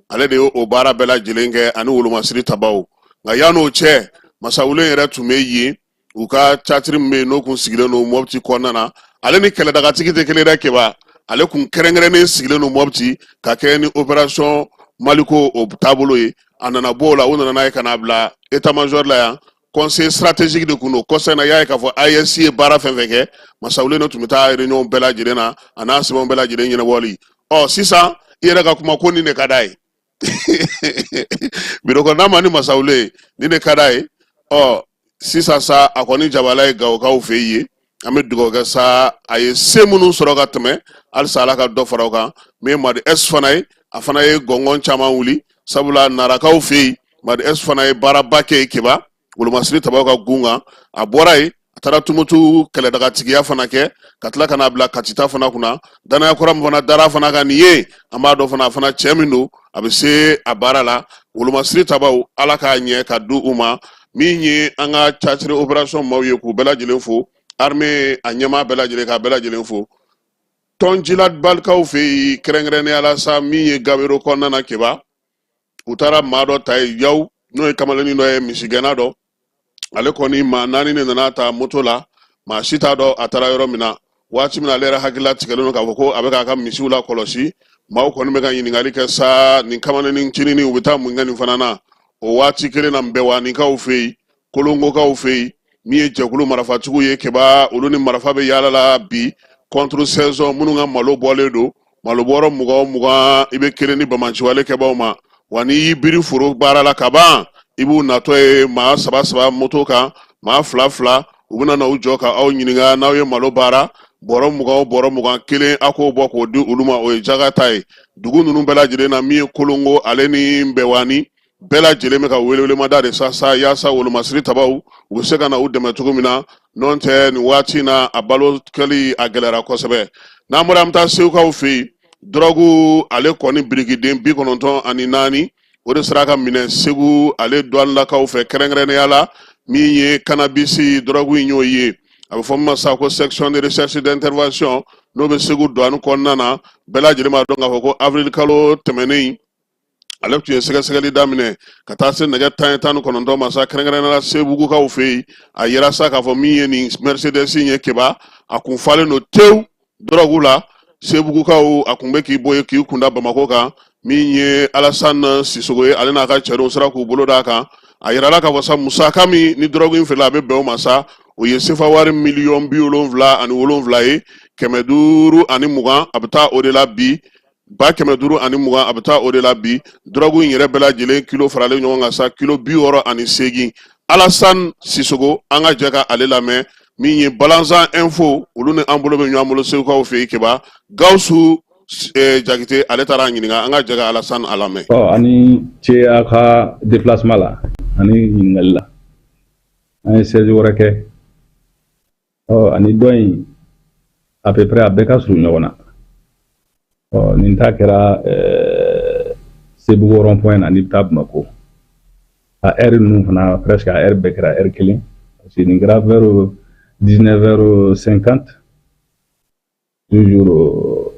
Ale de ye o baara bɛɛ lajɛlen kɛ ani wolomasiri tabaw. Nka yann'o cɛ, Masawule yɛrɛ tun bɛ yen, u ka catiri min bɛ yen n'o kun sigilen don Mɔpti kɔnɔna na, ale ni kɛlɛdagatigi tɛ kelen dɛ, Keba. Ale kun kɛrɛnkɛrɛnnen sigilen don Mɔpti ka kɛ ni opération Maliko o taabolo ye. A nana bɔ o la, u nana n'a ye ka n'a bila état major la yan. Conseil stratégique de kun don kɔsa in na. Y'a ye k'a fɔ AES ye baara fɛn fɛn kɛ, Masawule ne tun bɛ taa réunion bɛɛ lajɛlen na, a n'a sɛbɛnw bɛɛ lajɛlen ɲɛnabɔli. Ɔ sisan, i yɛrɛ ka kuma ko nin de ka d'a ye, biro kɔnɔna ma ni Masawule ye, nin de ka d'a ye. Ɔ sisan sa, a kɔni jabala ye Gawokaw fɛ yen. An bɛ dugawu kɛ sa, a ye se minnu sɔrɔ ka tɛmɛ, halisa Ala ka dɔ fara o kan. Min ye Madi S fana ye, a fana ye gɔngɔn caman wuli, sabula Narakaw fɛ yen, Madi S fana ye baaraba kɛ yen, Keba, wolomasiri tabaw ka gun kan. A bɔra yen, a taara Tumutu kɛlɛdagatigiya fana kɛ, ka tila ka n'a bila Katita fana kunna. Danaya kura min fana dara fana kan nin ye, an b'a dɔn fana, a fana cɛ min don, a bɛ se a baara la. Wolomasiri tabaw, Ala k'a ɲɛ ka di u ma. Min ye an ka théâtre opération maaw ye, k'u bɛɛ lajɛlen fo, armée a ɲɛmaa bɛɛ lajɛlen, k'a bɛɛ lajɛlen fo. Tɔnjilabalikaw fɛ yen, kɛrɛnkɛrɛnnenya la sa, min ye Gabero kɔnɔna na, Keba, u taara maa dɔ ta yen yaw, n'o ye kamalennin dɔ ye, misigɛnna dɔ. Ale kɔni, maa naani de nana ta moto la, maa si t'a dɔn a taara yɔrɔ min na. Waati min na ale yɛrɛ hakilila tigɛlen don k'a fɔ ko a bɛ k'a ka misiw la kɔlɔsi, maaw kɔni bɛ ka ɲininkali kɛ sa, nin kamalennin ncinin, u bɛ taa mun kɛ nin fana na? O waati kelen na, Nbɛwaninkaw fɛ yen, Kolongokaw fɛ yen, min ye jɛkulu marafatigiw ye, Keba, olu ni marifa bɛ yaala la bi contre saison. Minnu ka malo bɔlen don, malo bɔrɔ 20 o 20, i bɛ kelen ni bamaciwale kɛbaaw ma. Wa n'i y'i biri foro baara la kaban, i b'u natɔ ye maa saba saba moto kan, maa fila fila. U bɛna na u jɔ ka aw ɲininka n'aw ye malo baara. Bɔrɔ 20 o bɔrɔ 20 kelen, a k'o bɔ k'o di olu ma, o ye jaga ta ye. Dugu ninnu bɛɛ lajɛlen na, min ye Kolongo ale ni Nbɛwani, bɛɛ lajɛlen bɛ ka welewelemada de sa yaasa wolomasiri tabaw u bɛ se ka na u dɛmɛ cogo min na. N'o tɛ, nin waati in na, a balo kɛli a gɛlɛyara kosɛbɛ. N'an bɔra, an bɛ taa Segukaw fɛ yen. Dɔrɔgu ale kɔni birikiden 94, o de sera ka minɛ Segu ale duwanilakaw fɛ, kɛrɛnkɛrɛnnenya la min ye kanabisi dɔrɔgu in y'o ye. A bɛ fɔ min ma sa ko section de recherche d'intervention, n'o bɛ Segu duwani kɔnɔna na. Bɛɛ lajɛlen b'a dɔn k'a fɔ ko avril kalo tɛmɛnen, ale tun ye sɛgɛsɛgɛli daminɛ ka taa se nɛgɛ 19 ma sa, kɛrɛnkɛrɛnnenya la Segubugukaw fɛ yen. A yira sa k'a fɔ min ye nin Mercedes in ye, Keba, a kun falen don tewu dɔrɔgu la. Sebugukaw, a kun bɛ k'i bɔ yen k'i kunda Bamakɔ kan. Min ye Alassane Sisoko ye, ale n'a ka cɛdenw sera k'u bolo d'a kan. A yirala k'a fɔ sa, musaka min ni dɔrɔgu in feerela, a bɛ bɛn o ma sa, o ye sefa wari miliyɔn 77 ye, 520, a bɛ taa o de la bi, 520,000, a bɛ taa o de la bi. Dɔrɔgu in yɛrɛ bɛɛ lajɛlen kilo faralen ɲɔgɔn kan sa, kilo 68. Alassane Sisoko, an ka jɛ ka ale lamɛn. Min ye Balanzan Info, olu ni an bolo bɛ ɲɔgɔn bolo Segukaw fɛ yen. Keba, Gawusu Jakite, ale taara a ɲininka. An ka jɛ ka Alassane a lamɛn. Ɔ, ani ce a ka déplacement la ani ɲininkali la. An ye saisie wɛrɛ kɛ. Ɔ, ani dɔ in, à peu près a bɛɛ ka surun ɲɔgɔn na. Ɔ, nin ta kɛra Sebugu rond point na n'i bɛ taa Bamakɔ. A heure ninnu fana, presque a heure bɛɛ kɛra heure kelen, parce que nin kɛra vers 19h50. Toujours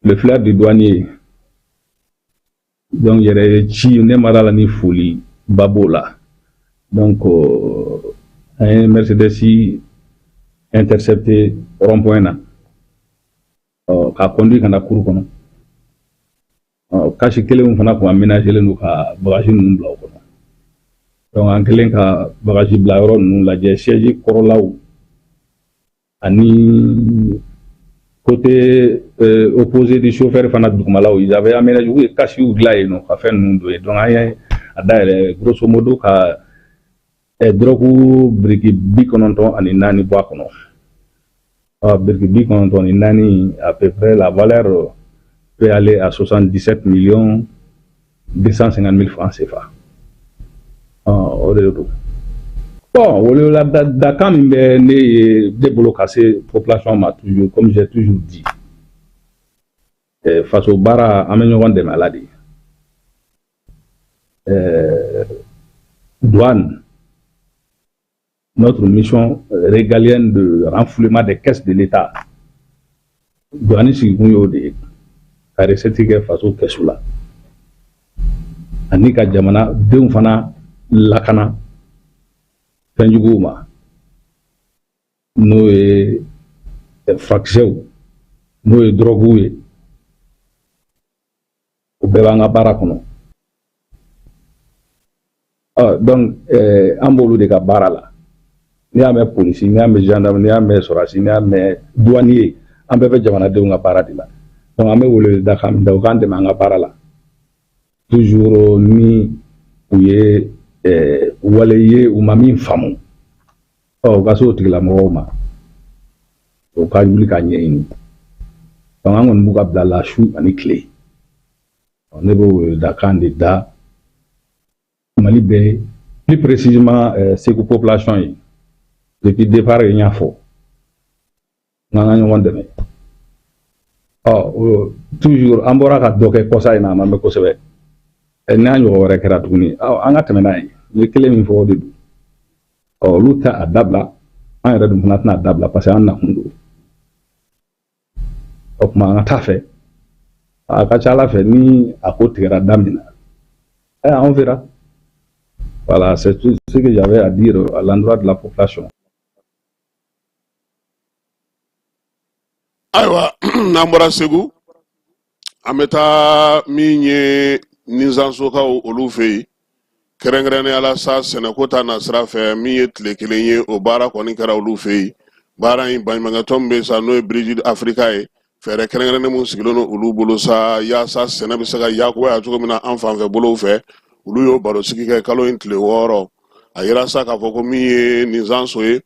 le flair du douanier, donc yɛrɛ ci ne mara la ni foli ba b'o la. Donc an ye Mercedes intercepté rond point na, ɔ, k'a conduit ka na cour kɔnɔ. Ɔ, cache kelenw fana tun aménagé don ka bagage ninnu bila o kɔnɔ. Donc an kɛlen ka bagage bila yɔrɔ ninnu lajɛ, siège kɔrɔlaw ani côté opposé du chauffeur fana dugumalaw, ils avaient aménagé, u ye cachew dilan yen nɔ ka fɛn ninnu don yen. Donc an ye a dayɛlɛ, grosso modo ka drogue biriki 94 bɔ a kɔnɔ. Biriki 94, à peu près la valeur peut aller à 77 millions 250 000 francs CFA. O de don. Bon, welewelela dakan min bɛ ne ye ne bolo ka se population ma, toujours, comme j'ai toujours dit, faso baara, an bɛ ɲɔgɔn dɛmɛ ala de. Douane, notre mission régalienne de renflouement des caisses de l'État, douane sigikun y'o de ye, ka recette kɛ faso kɛsu la ani ka jamana denw fana lakana fɛnjuguw ma, n'o ye furakisɛw, n'o ye dɔrɔguw ye, o bɛɛ b'an ka baara kɔnɔ. Donc an b'olu de ka baara la. N'i y'a mɛn polisi, n'i y'a mɛn gendarme, n'i y'a mɛn sɔrɔdasi, n'i y'a mɛn douanier, an bɛɛ bɛ jamanadenw ka baara de la. Donc an bɛ wele da kan min da, u k'an dɛmɛ an ka baara la. Toujours ni u ye wale ye u ma min faamu, ɔ, u ka se o tigilamɔgɔw ma, u ka wuli k'a ɲɛɲini. Donc an kɔni b'u ka bila la su ani tile. Ne bɛ wele da kan de da Mali bɛɛ, plus précisément Segu population ye. Depuis départ n y'a fɔ n'an ka ɲɔgɔn dɛmɛ. Ɔ, toujours an bɔra ka dɔ kɛ kɔsa in na, a ma mɛn kosɛbɛ. N'a ɲɔgɔn wɛrɛ kɛra tuguni, an ka tɛmɛ n'a ye. N ye kelen min fɔ, o de don. Ɔ, olu tɛ a dabila, an yɛrɛ dun fana tɛna a dabila, parce que an nakun don. O tuma an ka taa fɛ, a ka ca ala fɛ, ni a ko tigɛra da min na, on verra. Voilà, c'est tout ce que j'avais à dire à l'endroit de la population. Ayiwa, n'an bɔra Segu, an bɛ taa min ye Nizansokaw olu fɛ yen, kɛrɛnkɛrɛnnenya la sa, sɛnɛko ta nasira fɛ, min ye tile kelen ye, o baara kɔni kɛra olu fɛ yen. Baara in, baɲumankɛtɔn min bɛ yen sa, n'o ye Bridge Africa ye, fɛɛrɛ kɛrɛnkɛrɛnnen mun sigilen don olu bolo sa yaasa sɛnɛ bɛ se ka yakubaya cogo min na an fanfɛ bolow fɛ, olu y'o barosigi kɛ kalo in tile 6. A yira sa k'a fɔ ko min ye Nizanso ye,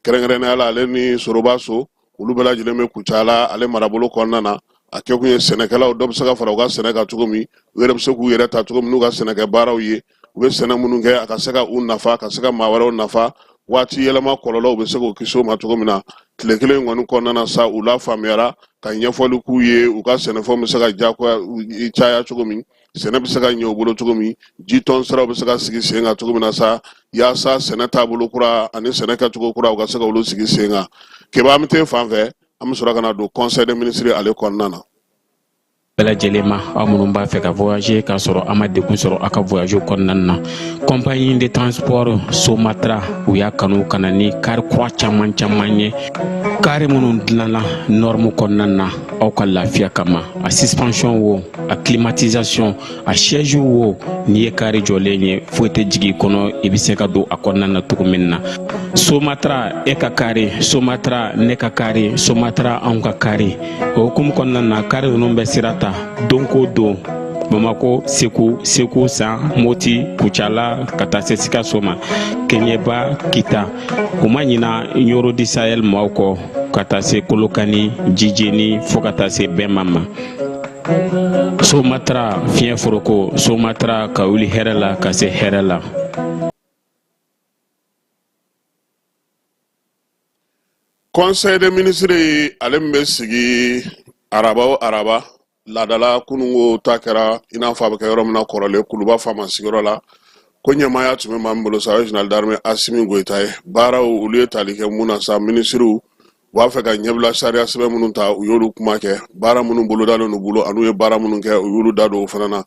kɛrɛnkɛrɛnnenya la ale ni Soroba so, Olu bɛɛ lajɛlen bɛ Kucala ale marabolo kɔnɔna na. A kɛkun ye sɛnɛkɛlaw dɔ bɛ se ka fara u ka sɛnɛ kan cogo min, u yɛrɛ bɛ se k'u yɛrɛ ta cogo min n'u ka sɛnɛkɛ baaraw ye, u bɛ sɛnɛ minnu kɛ, a ka se ka u nafa, ka se ka maa wɛrɛw nafa, waati yɛlɛma kɔlɔlɔw bɛ se k'o kisi o ma cogo min na. Tile kelen kɔni kɔnɔna na sa, u lafaamuyara ka ɲɛfɔli k'u ye, u ka sɛnɛfɛnw bɛ se ka jagoya caya cogo min, sɛnɛ bɛ se ka ɲɛ u bolo cogo min, jitɔn siraw bɛ se ka sigi sen kan cogo min na sa, yaasa sɛnɛ taabolo kura ani sɛnɛ kɛcogo kura, u ka se ka olu sigi sen kan. Keba, an bɛ t'e fan fɛ, an bɛ sɔrɔ ka na don conseil des ministres ale kɔnɔna na. Bɛɛ lajɛlen ma, aw minnu b'a fɛ ka voyager k'a sɔrɔ a ma degun sɔrɔ a ka voyage kɔnɔna na, compagnie de transport Somatra, u y'a kanu ka na ni kari kura caman caman ye, kari minnu dilanna norme kɔnɔna na aw ka lafiya kama. A suspension wo, a climatisation, a siège wo, n'i ye kari jɔlen ye, foyi tɛ jigin i kɔnɔ, i bɛ se ka don a kɔnɔna na cogo min na. Somatra, e ka kari, Somatra, ne ka kari, Somatra, anw ka kari. O hukumu kɔnɔna na, kari ninnu bɛ sira ta don ko don Bamako, Segu, Segu San, Moti, Kucala, ka taa se Sikaso ma, Keɲeba, Kita. U ma ɲina Ɲoro du Sahel maaw kɔ, ka taa se Kolokani, Jijeni, fo ka taa se Bɛma ma. Somatra, fiɲɛ foroko, Somatra, ka wuli hɛrɛ la ka se hɛrɛ la. Conseil des ministres, ale min bɛ sigi araba o araba laadala, kununko ta kɛra i n'a fɔ a bɛ kɛ yɔrɔ min na kɔrɔlen, Kuluba faama sigiyɔrɔ la. Ko ɲɛmaaya tun bɛ maa min bolo sa, o ye général d'armée Asimi Goyita ye. Baaraw, olu ye tali kɛ mun na sa, minisiriw u b'a fɛ ka ɲɛbila sariya sɛbɛn minnu ta, u y'olu kuma kɛ. Baara minnu bolodalen u bolo an'u ye baara minnu kɛ, u y'olu da don o fana na.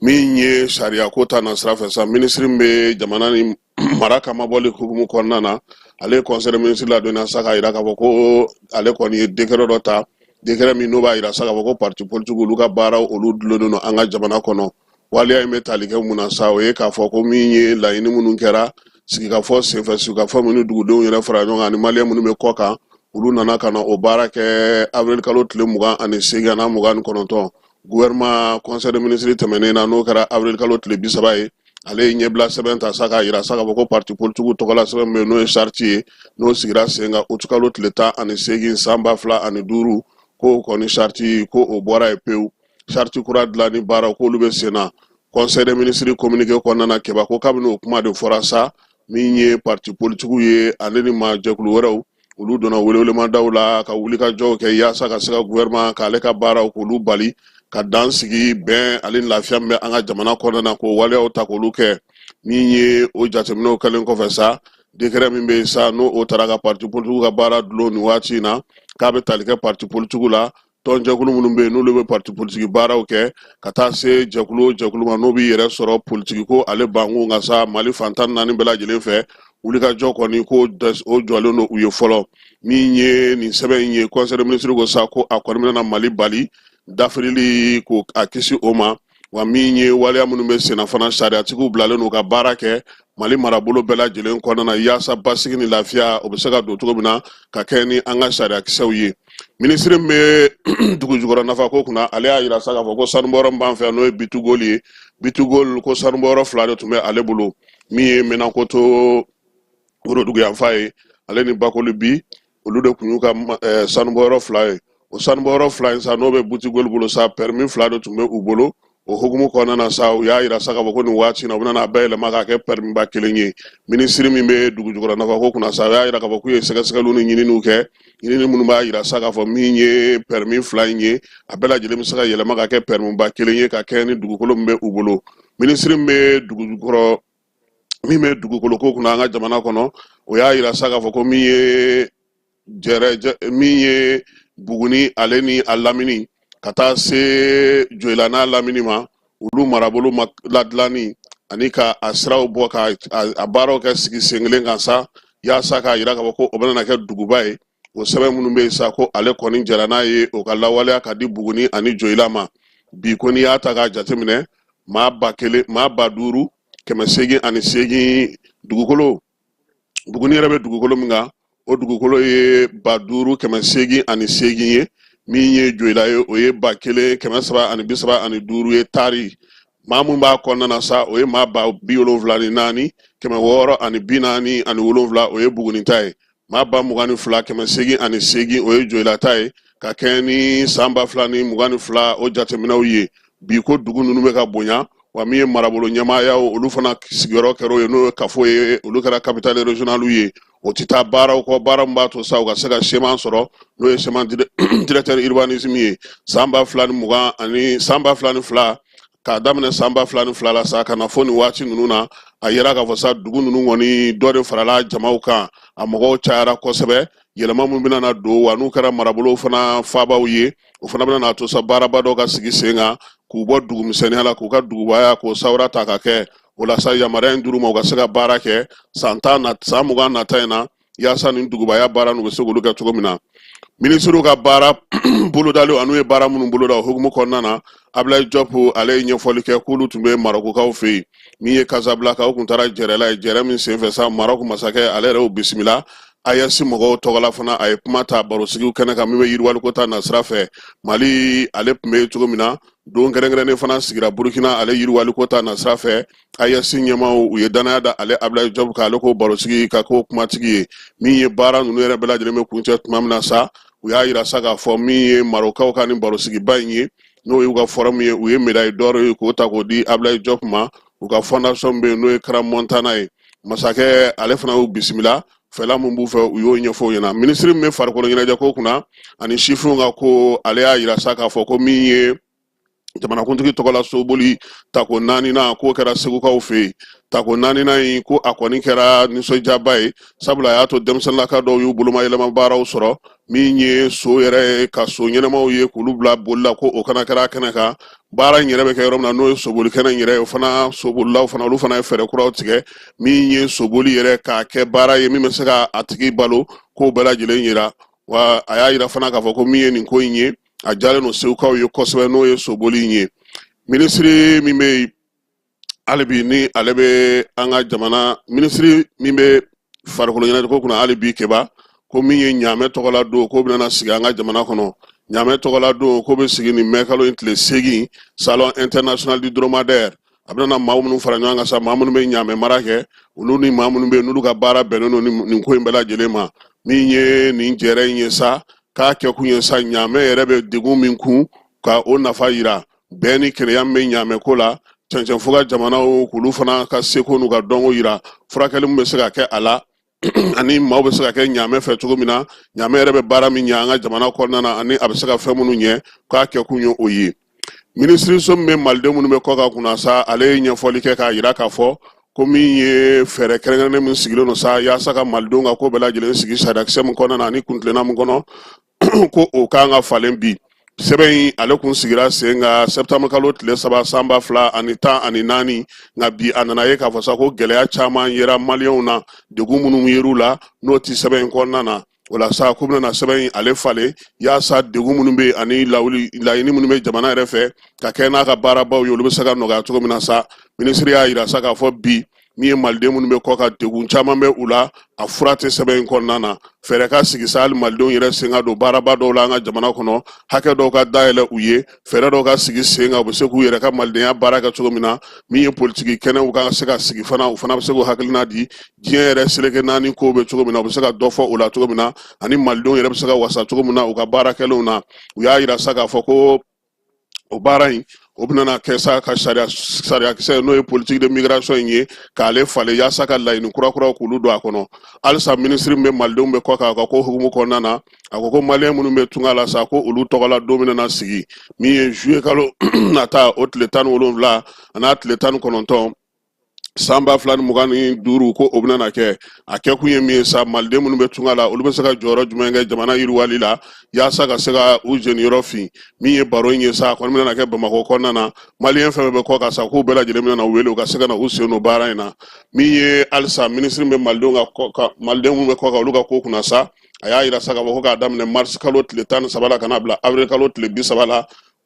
Min ye sariya ko ta na sira fɛ sa, minisiri min bɛ jamana ni mara kamabɔli hukumu kɔnɔna na, ale ye conseil des ministres ladɔnniya sa, k'a jira k'a fɔ ko ale kɔni ye décret dɔ ta, décret min n'o b'a jira sa k'a fɔ ko parti politique, olu ka baaraw, olu dulonnen don an ka jamana kɔnɔ. Waleya in bɛ tali kɛ mun na sa, o ye k'a fɔ ko min ye laɲini minnu kɛra sigikafɔ senfɛ, sigikafɔ minnu dugudenw yɛrɛ fara ɲɔgɔn kan ani maliyɛn minnu bɛ kɔ kan, olu nana ka na o baara kɛ avril kalo tile 28 ani 29. Gouvernement conseil des ministres tɛmɛnen na, n'o kɛra avril kalo tile 30 ye, ale ye ɲɛbila sɛbɛn ta sa, k'a jira sa k'a fɔ ko parti politique tɔgɔla sɛbɛn min bɛ yen, n'o ye charte ye, n'o sigira sen kan uti kalo tile 18 san 2005, k'o kɔni charte, ko o bɔra yen pewu. Charte kura dilanni baara, k'olu bɛ sen na. Conseil des ministres communiqué kɔnɔna na, Keba, ko kabini o kuma de fɔra sa, min ye parti politique ye ale ni maa jɛkulu wɛrɛw, olu donna welewelemadaw la ka wulikajɔw kɛ yaasa ka se ka gouvernement k'ale ka baaraw k'olu bali, ka dan sigi bɛn ale ni lafiya min bɛ an ka jamana kɔnɔna na, k'o waleyaw ta k'olu kɛ. Min ye o jateminɛw kɛlen kɔfɛ sa, décret min bɛ yen sa, n'o o taara ka parti politique ka baara dulon nin waati in na, k'a bɛ tali kɛ parti politique la, tɔnjɛkulu minnu bɛ yen n'olu bɛ parti politiki baaraw kɛ, ka taa se jɛkulu o jɛkulu ma n'o b'i yɛrɛ sɔrɔ politiki ko ale bankun kan sa, Mali fan 14 bɛɛ lajɛlen fɛ, wulikajɔ kɔni ko o jɔlen don u ye fɔlɔ. Min ye nin sɛbɛn in ye, conseil des ministres ko sa ko a kɔni bɛna Mali bali dafirili, ko a kisi o ma. Wa min ye waleya minnu bɛ senna fana, sariyatigiw bilalen don ka baara kɛ Mali marabolo bɛɛ lajɛlen kɔnɔna na, yaasa basigi ni lafiya o bɛ se ka don cogo min na ka kɛ ni an ka sariyakisɛw ye. Minisiri min bɛ dugu jukɔrɔ nafako kunna, ale y'a jira sa k'a fɔ ko sanubɔyɔrɔ min b'an fɛ yan, n'o ye B2Gold ye, B2Gold ko sanubɔyɔrɔ fila de tun bɛ ale bolo, min ye Menankoto woroduguyanfan ye, ale ni Bakolibi, olu de tun y'u ka sanubɔyɔrɔ fila ye. O sanubɔyɔrɔ fila in sa, n'o bɛ B2Gold bolo sa, permis fila de tun bɛ u bolo. O hukumu kɔnɔna na sa, u y'a yira sa k'a fɔ ko nin waati in na, u bɛna a bayɛlɛma k'a kɛ permis ba kelen ye. Minisiri min bɛ dugu jukɔrɔ nafako kunna sa, u y'a yira k'a fɔ k'u ye sɛgɛsɛgɛliw ni ɲininiw kɛ, ɲinini minnu b'a yira sa k'a fɔ min ye permis fila in ye, a bɛɛ lajɛlen bɛ se ka yɛlɛma ka kɛ permis ba kelen ye, ka kɛ ni dugukolo min bɛ u bolo. Minisiri min bɛ dugu jukɔrɔ, min bɛ dugukolo ko kunna an ka jamana kɔnɔ, o y'a yira sa k'a fɔ ko min ye jɛrɛ, min ye Buguni ale ni a lamini, ka taa se Joyila n'a lamini ma, olu marabolo ma ladilanni ani ka a siraw bɔ, ka a baaraw kɛ sigi sen kelen kan sa, yaasa k'a yira k'a fɔ ko o bɛna kɛ duguba ye. O sɛbɛn minnu bɛ yen sa, ko ale kɔni jɛra n'a ye o ka lawaleya ka di Buguni ani Joyila ma. Bi ko n'i y'a ta k'a jateminɛ, maa 1000, maa 5808 dugukolo, Buguni yɛrɛ bɛ dugukolo min kan, o dugukolo ye 5808 ye. Min ye Joyila ye, o ye 1335 ye. Taari maa mun b'a kɔnɔna na sa, o ye maa 74647, o ye Buguni ta ye. Maa 22,808, o ye Joyila ta ye ka kɛɲɛ ni san 2022, o jateminɛw ye. Bi ko dugu ninnu bɛ ka bonya wa, min ye marabolo ɲɛmaayaw, olu fana sigiyɔrɔ kɛra o ye, n'o ye kafo ye, olu kɛra capitale régionale ye. O tɛ taa baaraw kɔ, baara min b'a to sa u ka se ka schéma sɔrɔ, n'o ye schéma directeur urbanisme ye. San 2020 ani san 2002, k'a daminɛ san 2002 la sa ka na fo nin waati ninnu na, a yira k'a fɔ sa dugu ninnu kɔni, dɔ de farala jamaw kan, a mɔgɔw cayara kosɛbɛ. Yɛlɛma min bɛna na don wa, n'u kɛra marabolow fana faabaw ye, o fana bɛna n'a to sa baaraba dɔ ka sigi sen kan, k'u bɔ dugumisɛnninya la, k'u ka dugubaya k'o sawura ta ka kɛ. O la sa, yamaruya in dir'u ma u ka se ka baara kɛ san 10 na, san 20 nata in na, yaasa nin dugubaya baara n'u bɛ se k'olu kɛ cogo min na. Minisiriw ka baara bolodaliw an'u ye baara minnu boloda, o hukumu kɔnɔna na, Ablaye Diop ale ye ɲɛfɔli kɛ k'olu tun bɛ Marɔkukaw fɛ yen. Min ye Casablanca, u tun taara jɛrɛ la ye, jɛrɛ min senfɛ sa, Marɔku masakɛ ale yɛrɛ y'u bisimila. AES mɔgɔw tɔgɔla fana, a ye kuma ta barosigiw kɛnɛ kan min bɛ yiriwaliko ta nasira fɛ. Mali ale tun bɛ cogo min na, don kɛrɛnkɛrɛnnen fana sigira Burukina ale yiriwaliko ta nasira fɛ. AES ɲɛmaaw, u ye danaya da ale Ablaye Diop kan, ale k'o barosigi ka k'o kumatigi ye. Min ye baara ninnu yɛrɛ bɛɛ lajɛlen bɛ kuncɛ tuma min na sa, u y'a yira sa k'a fɔ min ye Marokaw ka nin barosigiba in ye, n'o y'u ka forum ye, u ye médaille d'or ye k'o ta k'o di Ablaye Diop ma. U ka fondation bɛ yen, n'o ye Crans Montana ye. Masakɛ ale fana y'u bisimila, fɛla min b'u fɛ, u y'o ɲɛfɔ u ɲɛna. Minisiri min bɛ farikolo ɲɛnajɛ ko kunna ani sifinw ka ko, ale y'a yira sa k'a fɔ ko min ye jamanakuntigi tɔgɔla soboli tako naaninan, k'o kɛra segukaw fɛ yen. Tako naaninan in, ko a kɔni kɛra nisɔndiyaba ye, sabula a y'a to denmisɛnninlaka dɔw y'u bolomayɛlɛma baaraw sɔrɔ. Min ye so yɛrɛ ye, ka so ɲɛnamaw ye k'olu bila boli la, ko o kana kɛra kɛnɛ kan. Baara in yɛrɛ bɛ kɛ yɔrɔ min na, n'o ye soboli kɛnɛ in yɛrɛ ye, o fana sobolilaw fana, olu fana ye fɛɛrɛ kuraw tigɛ. Min ye soboli yɛrɛ k'a kɛ baara ye min bɛ se ka a tigi balo, k'o bɛɛ lajɛlen yira wa. A y'a yira fana k'a fɔ ko min ye nin ko in ye, a diyalen don segukaw ye kosɛbɛ, n'o ye soboli in ye. Minisiri min bɛ yen hali bi, ni ale bɛ an ka jamana minisiri min bɛ farikolo ɲɛnajɛko kunna hali bi, Keba, ko min ye ɲaamɛ tɔgɔla don, k'o bɛna sigi an ka jamana kɔnɔ. Ɲaamɛ tɔgɔla don, k'o bɛ sigi nin mɛkalo in tile 8, salon international du dromadaire. A bɛna maa minnu fara ɲɔgɔn kan sa, maa minnu bɛ ɲaamɛ mara kɛ, olu ni maa minnu bɛ yen n'olu ka baara bɛnnen don nin ko in bɛɛ lajɛlen ma. Min ye nin jɛrɛ in ye sa, k'a kɛkun ye sa, ɲaamɛ yɛrɛ bɛ degun min kun, ka o nafa yira, bɛn ni kelenya min bɛ ɲaamɛ ko la, cɛncɛnfuga jamanaw k'olu fana ka seko n'u ka dɔnko yira, furakɛli min bɛ se ka kɛ a la, ani maaw bɛ se ka kɛ ɲaamɛ fɛ cogo min na, ɲaamɛ yɛrɛ bɛ baara min ɲɛ an ka jamana kɔnɔna na, ani a bɛ se ka fɛn minnu ɲɛ, k'a kɛkun ye o ye. Minisiriso min bɛ maliden minnu bɛ kɔkan kunna sa, ale ye ɲɛfɔli kɛ k'a yira k'a fɔ ko min ye fɛɛrɛ kɛrɛnkɛrɛnnen min sigilen don sa yaasa ka malidenw ka ko bɛɛ lajɛlen sigi sariyakisɛ min kɔnɔna na ani kuntilenna min kɔnɔ, ko o kan ka falen bi. Sɛbɛn in ale kun sigira sen kan septembre kalo tile 3 san 2014, nka bi a nana ye k'a fɔ sa ko gɛlɛya caman yera maliyɛnw na, degun minnu yer'u la, n'o ti sɛbɛn in kɔnɔna na. O la sa, k'u bɛna sɛbɛn in ale falen yaasa degun minnu bɛ yen ani laɲini minnu bɛ jamana yɛrɛ fɛ ka kɛ n'a ka baarabaw ye, olu bɛ se ka nɔgɔya cogo min na sa. Minisiri y'a yira sa k'a fɔ bi, min ye maliden minnu bɛ kɔkan, degun caman bɛ u la, a fura tɛ sɛbɛn in kɔnɔna na. Fɛɛrɛ ka sigi sa hali malidenw yɛrɛ sen ka don baaraba dɔw la an ka jamana kɔnɔ, hakɛ dɔw ka dayɛlɛ u ye, fɛɛrɛ dɔw ka sigi sen kan, u bɛ se k'u yɛrɛ ka malidenya baara kɛ cogo min na. Min ye politiki kɛnɛw ka se ka sigi fana, u fana bɛ se k'u hakilina di, diɲɛ yɛrɛ seleke naani kow bɛ cogo min na, u bɛ se ka dɔ fɔ o la cogo min na, ani malidenw yɛrɛ bɛ se ka wasa cogo min na u ka baara kɛlenw na. U y'a yira sa k'a fɔ ko o baara in, o bɛna kɛ sa ka sariyakisɛ, n'o ye politique de migration in ye, k'ale falen yaasa ka laɲini kurakuraw k'olu don a kɔnɔ. Halisa, minisiri min bɛ malidenw bɛ kɔkan a ka ko hukumu kɔnɔna na, a ko ko maliyɛn minnu bɛ tunga la sa, ko olu tɔgɔla don bɛna sigi min ye juillet kalo nata, o tile 17 an'a tile 19 san 2025, ko o bɛna kɛ. A kɛkun ye min ye sa, maliden minnu bɛ tunga la, olu bɛ se ka jɔyɔrɔ jumɛn kɛ jamana yiriwali la yaasa ka se ka u jeniyɔrɔ fin. Min ye baro in ye sa, a kɔni bɛna kɛ bamakɔ kɔnɔna na. Maliyɛn fɛn fɛn bɛ kɔkan sa, k'u bɛɛ lajɛlen bɛna wele u ka se ka na u sen don baara in na. Min ye halisa minisiri bɛ malidenw ka kɔ maliden minnu bɛ kɔkan, olu ka ko kunna sa, a y'a yira sa k'a fɔ ko k'a daminɛ marisi kalo tile 13 la ka n'a bila avril kalo tile 30 la,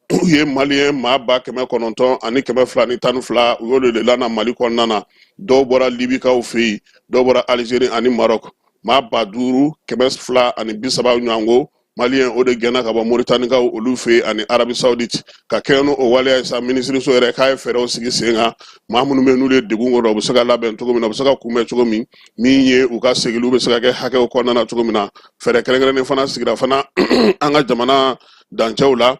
u ye maliyɛn maa 900,212, u y'olu de lana Mali kɔnɔna na. Dɔw bɔra Libikaw fɛ yen, dɔw bɔra Alizeri ani Marɔk. Maa 5230 ɲɔgɔnko, Maliyɛn o de gɛnna ka bɔ Moritanikaw olu fɛ yen ani Arabi Saoudite. Ka kɛɲɛ n'o waleya ye sa, minisiriso yɛrɛ k'a ye fɛɛrɛw sigi sen kan, maa minnu bɛ n'olu ye degun kɔrɔ, u bɛ se ka labɛn cogo min na, u bɛ se ka kunbɛn cogo min, min ye u ka segiliw bɛ se ka kɛ hakɛw kɔnɔna na cogo min na. Fɛɛrɛ kɛrɛnkɛrɛnnen fana sigira fana an ka jamana dancɛw la,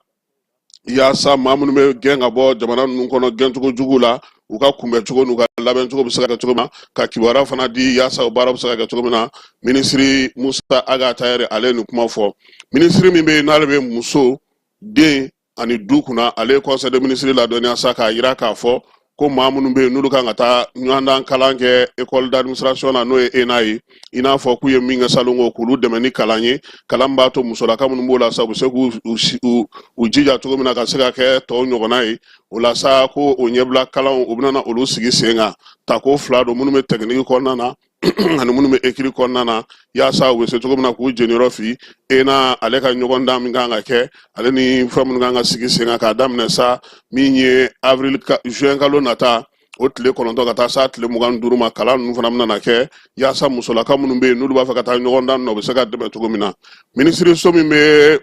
yaasa maa minnu bɛ gɛn ka bɔ jamana ninnu kɔnɔ gɛncogo jugu la, u ka kunbɛncogo n'u ka labɛncogo bɛ se ka kɛ cogo min na, ka kibaruya fana di yaasa o baara bɛ se ka kɛ cogo min na. Minisiri Musa Ag Attaher, ale ye nin kuma fɔ. Minisiri min bɛ yen n'ale bɛ muso, den ani du kunna, ale ye conseil de ministre ladɔnniya sa k'a yira k'a fɔ ko maa minnu bɛ yen n'olu kan ka taa ɲɔgɔndan kalan kɛ école d'administration na, n'o ye ENA ye, i n'a fɔ k'u ye min kɛ salon ko, k'olu dɛmɛ ni kalan ye, kalan b'a to musolaka minnu b'o la sa, u bɛ se k'u u jija cogo min na ka se ka kɛ tɔw ɲɔgɔnna ye. O la sa, ko o ɲɛbila kalanw, u bɛna olu sigi sen kan, tako fila don, minnu bɛ tɛkiniki kɔnɔna na ani minnu bɛ écrit kɔnɔna na, yaasa u bɛ se cogo min na k'u jeniyɔrɔ fi ENA ale ka ɲɔgɔndan min kan ka kɛ, ale ni fɛn minnu kan ka sigi sen kan, k'a daminɛ sa min ye avril, juin kalo nata o tile 9 ka taa s'a tile 25 ma. Kalan ninnu fana bɛna kɛ yaasa musolaka minnu bɛ yen n'olu b'a fɛ ka taa ɲɔgɔndan na, u bɛ se ka dɛmɛ cogo min na. Minisiriso min bɛ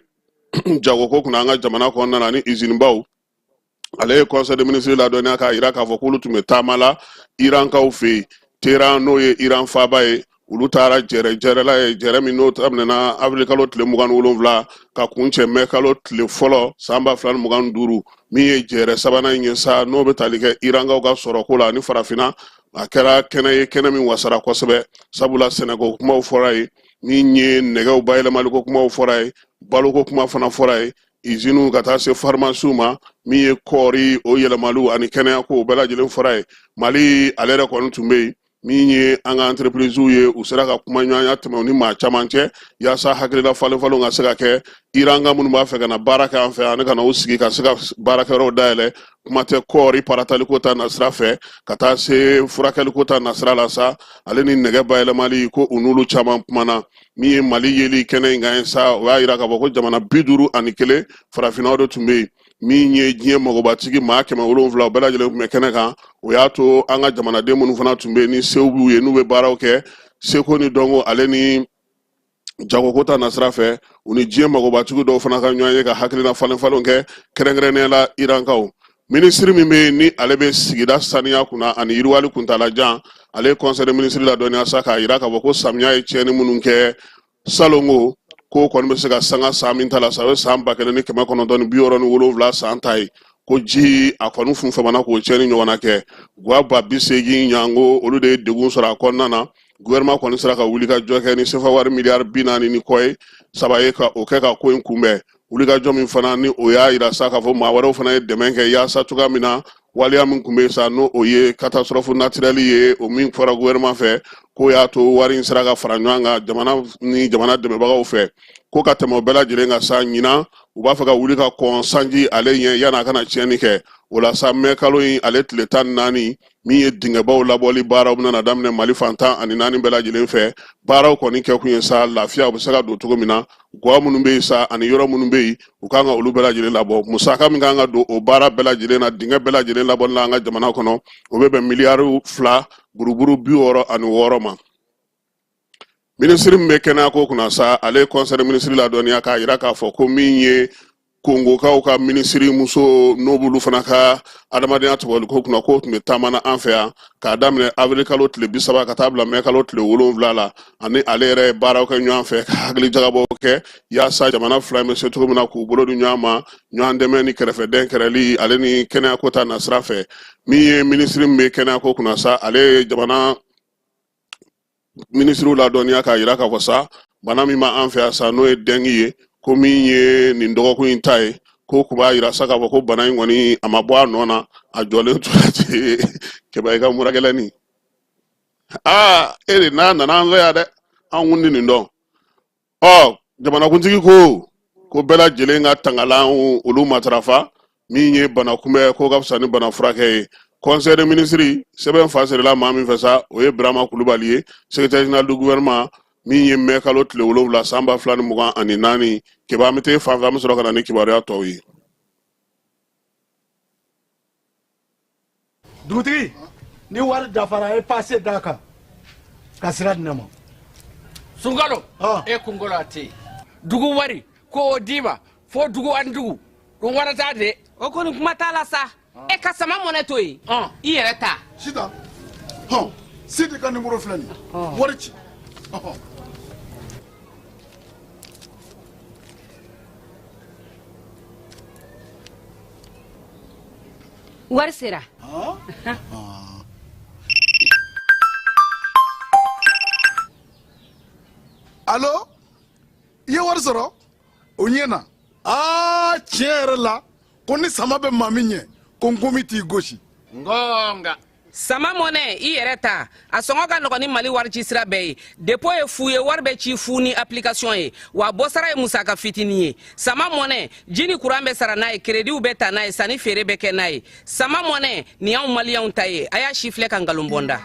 jagoko kunna an ka jamana kɔnɔna na ni izinibaw, ale ye conseil de ministre ladɔnniya k'a yira k'a fɔ k'olu tun bɛ taama la Irankaw fɛ yen, Teheran, n'o ye Iran faaba ye. Olu taara jɛrɛ jɛrɛ la ye, jɛrɛ min n'o daminɛna avril kalo tile 27 ka kuncɛ mɛ kalo tile 1 san 2025, min ye jɛrɛ sabanan in ye sa, n'o bɛ tali kɛ Irankaw ka sɔrɔko la ani farafinna. A kɛra kɛnɛ ye, kɛnɛ min wasara kosɛbɛ, sabula sɛnɛko kumaw fɔra yen, min ye nɛgɛw bayɛlɛmaliko kumaw fɔra yen, baloko kuma fana fɔra yen, iziniw ka taa se farimasiw ma, min ye kɔɔri o yɛlɛmaliw ani kɛnɛyako, o bɛɛ lajɛlen fɔra yen. Mali ale yɛrɛ kɔni tun bɛ yen, min ye an ka entreprisew ye, u sera ka kumaɲɔgɔnya tɛmɛ u ni maa caman cɛ, yaasa hakilila falen falenw ka se ka kɛ. Iranka minnu b'a fɛ ka na baara kɛ an fɛ ani ka na u sigi ka se ka baarakɛyɔrɔw dayɛlɛ, kuma tɛ kɔɔri parataliko ta nasira fɛ ka taa se furakɛliko ta nasira la sa, ale ni nɛgɛ bayɛlɛmali ko, u n'olu caman kumana. Min ye Mali yeli kɛnɛ in kan ye sa, o y'a yira k'a fɔ ko jamana 51 farafinnaw de tun bɛ yen. Min ye diɲɛ magobatigi maa 700, o bɛɛ lajɛlen tun bɛ kɛnɛ kan. O y'a to an ka jamanaden minnu fana tun bɛ yen ni sew b'u ye, n'u bɛ baaraw kɛ seko ni dɔnko ale ni jagoko ta nasira fɛ, u ni diɲɛ magobatigi dɔw fana ka ɲɔgɔn ye ka hakilina falen falenw kɛ, kɛrɛnkɛrɛnnenya la Irankaw. Minisiri min bɛ yen ni ale bɛ sigida saniya kunna ani yiriwali kuntalajan, ale ye conseil de ministre ladɔnniya sa k'a yira k'a fɔ ko samiya ye tiɲɛni minnu kɛ salongo, k'o kɔni bɛ se ka sanga san min ta la sa, o ye san 1967 san ta ye, ko ji a kɔni funfɛmana k'o tiɲɛni ɲɔgɔnna kɛ. Gwa 80,000 ɲango, olu de ye degun sɔrɔ a kɔnɔna na. Gouvernement kɔni sera ka wulikajɔ kɛ ni sefa wari miliyari 40 ni kɔ ye saba ye, ka o kɛ ka ko in kunbɛn. Wulikajɔ min fana ni o y'a yira sa k'a fɔ maa wɛrɛw fana ye dɛmɛ kɛ, yaasa cogoya min na waleya min tun bɛ yen sa, n'o o ye catastrophe naturelle ye, o min fɔra gouvernement fɛ, k'o y'a to wari in sera ka fara ɲɔgɔn kan jamana ni jamana dɛmɛbagaw fɛ. Ko ka tɛmɛ o bɛɛ lajɛlen kan sa, ɲinan u b'a fɛ ka wuli ka kɔn sanji ale ɲɛ yanni a kana tiɲɛni kɛ. O la sa, mɛ kalo in ale tile 14, min ye dingɛbaw labɔli baaraw bɛna daminɛ Mali fan 14 bɛɛ lajɛlen fɛ. Baaraw kɔni kɛkun ye sa, lafiya u bɛ se ka don cogo min na, gwa minnu bɛ yen sa ani yɔrɔ minnu bɛ yen, u kan ka olu bɛɛ lajɛlen labɔ. Musaka min kan ka don o baara bɛɛ lajɛlen na, dingɛ bɛɛ lajɛlen labɔli la an ka jamana kɔnɔ, o bɛ bɛn miliyari 2 buruburu 66 ma. Minisiri min bɛ kɛnɛyako kunna sa, ale ye conseil de ministre ladɔnniya k'a yira k'a fɔ ko min ye Kongokaw ka minisiri muso, n'o b'olu fana ka adamadenya tɔgɔliko kunna, k'o tun bɛ taama na an fɛ yan k'a daminɛ avril kalo tile 30 ka taa bila mɛ kalo tile 7 la. Ani ale yɛrɛ ye baaraw kɛ ɲɔgɔn fɛ ka hakili jagabɔw kɛ, yaasa jamana fila in bɛ se cogo min na k'u bolo di ɲɔgɔn ma, ɲɔgɔn dɛmɛ ni kɛrɛfɛdɛn kɛrɛli ale ni kɛnɛyako ta nasira fɛ. Min ye minisiri min bɛ kɛnɛyako kunna sa, ale ye jamana minisiriw ladɔnniya k'a yira k'a fɔ sa, bana min b'an fɛ yan sa, n'o ye dengue ye, ko min ye nin dɔgɔkun in ta ye, ko kun b'a yira sa k'a fɔ ko bana in kɔni a ma bɔ a nɔ na, a jɔlen tora ten. Kɛba, i ka mura gɛlɛnni, aa, e de n'a nana an fɛ yan dɛ, an kun tɛ nin dɔn. Ɔ, jamanakuntigi ko ko bɛɛ lajɛlen ka tangalan olu matarafa. Min ye bana kunbɛn ko ka fisa ni bana furakɛ ye. Conseil des ministres sɛbɛn fa sirila maa min fɛ sa, o ye Birama Kulubali ye, secrétaire général du gouvernement. Min ye mɛ kalo tile 7 san 2024. Keba, an bɛ taa fan fɛ, an bɛ sɔrɔ ka na ni kibaruya tɔw ye. Dugutigi, ni wari dafara, a ye pase d'a kan ka sira di ne ma. Sunkalo, e kunkolo a tɛ yen. Dugu wari. K'o d'i ma fo dugu ani dugu ɗum waɗata de. O kɔni kuma t'a la sa. E ka sama mɔnɛ to yen, i yɛrɛ ta. Sitan, hɔn, Sidi ka nimoro filɛ nin ye, wari ci. Ɔhɔn. Wari sera. Alo, i ye wari sɔrɔ? O ɲɛna. Aa, tiɲɛ yɛrɛ la, ko ni sama bɛ maa min ɲɛ, ko nkomi t'i gosi. Ngonga. Sama mɔnɛ, i yɛrɛ ta, a sɔngɔ ka nɔgɔn ni Mali wari ci sira bɛɛ ye. Dépôt ye fu ye, wari bɛ ci fu ni application ye, wa bɔsara ye musaka fitinin ye. Sama mɔnɛ, ji ni kuran bɛ sara n'a ye, kerediw bɛ ta n'a ye, sanni feere bɛ kɛ n'a ye. Sama mɔnɛ nin y'anw maliyɛnw ta ye. A y'a si filɛ ka nkalon bɔ n da.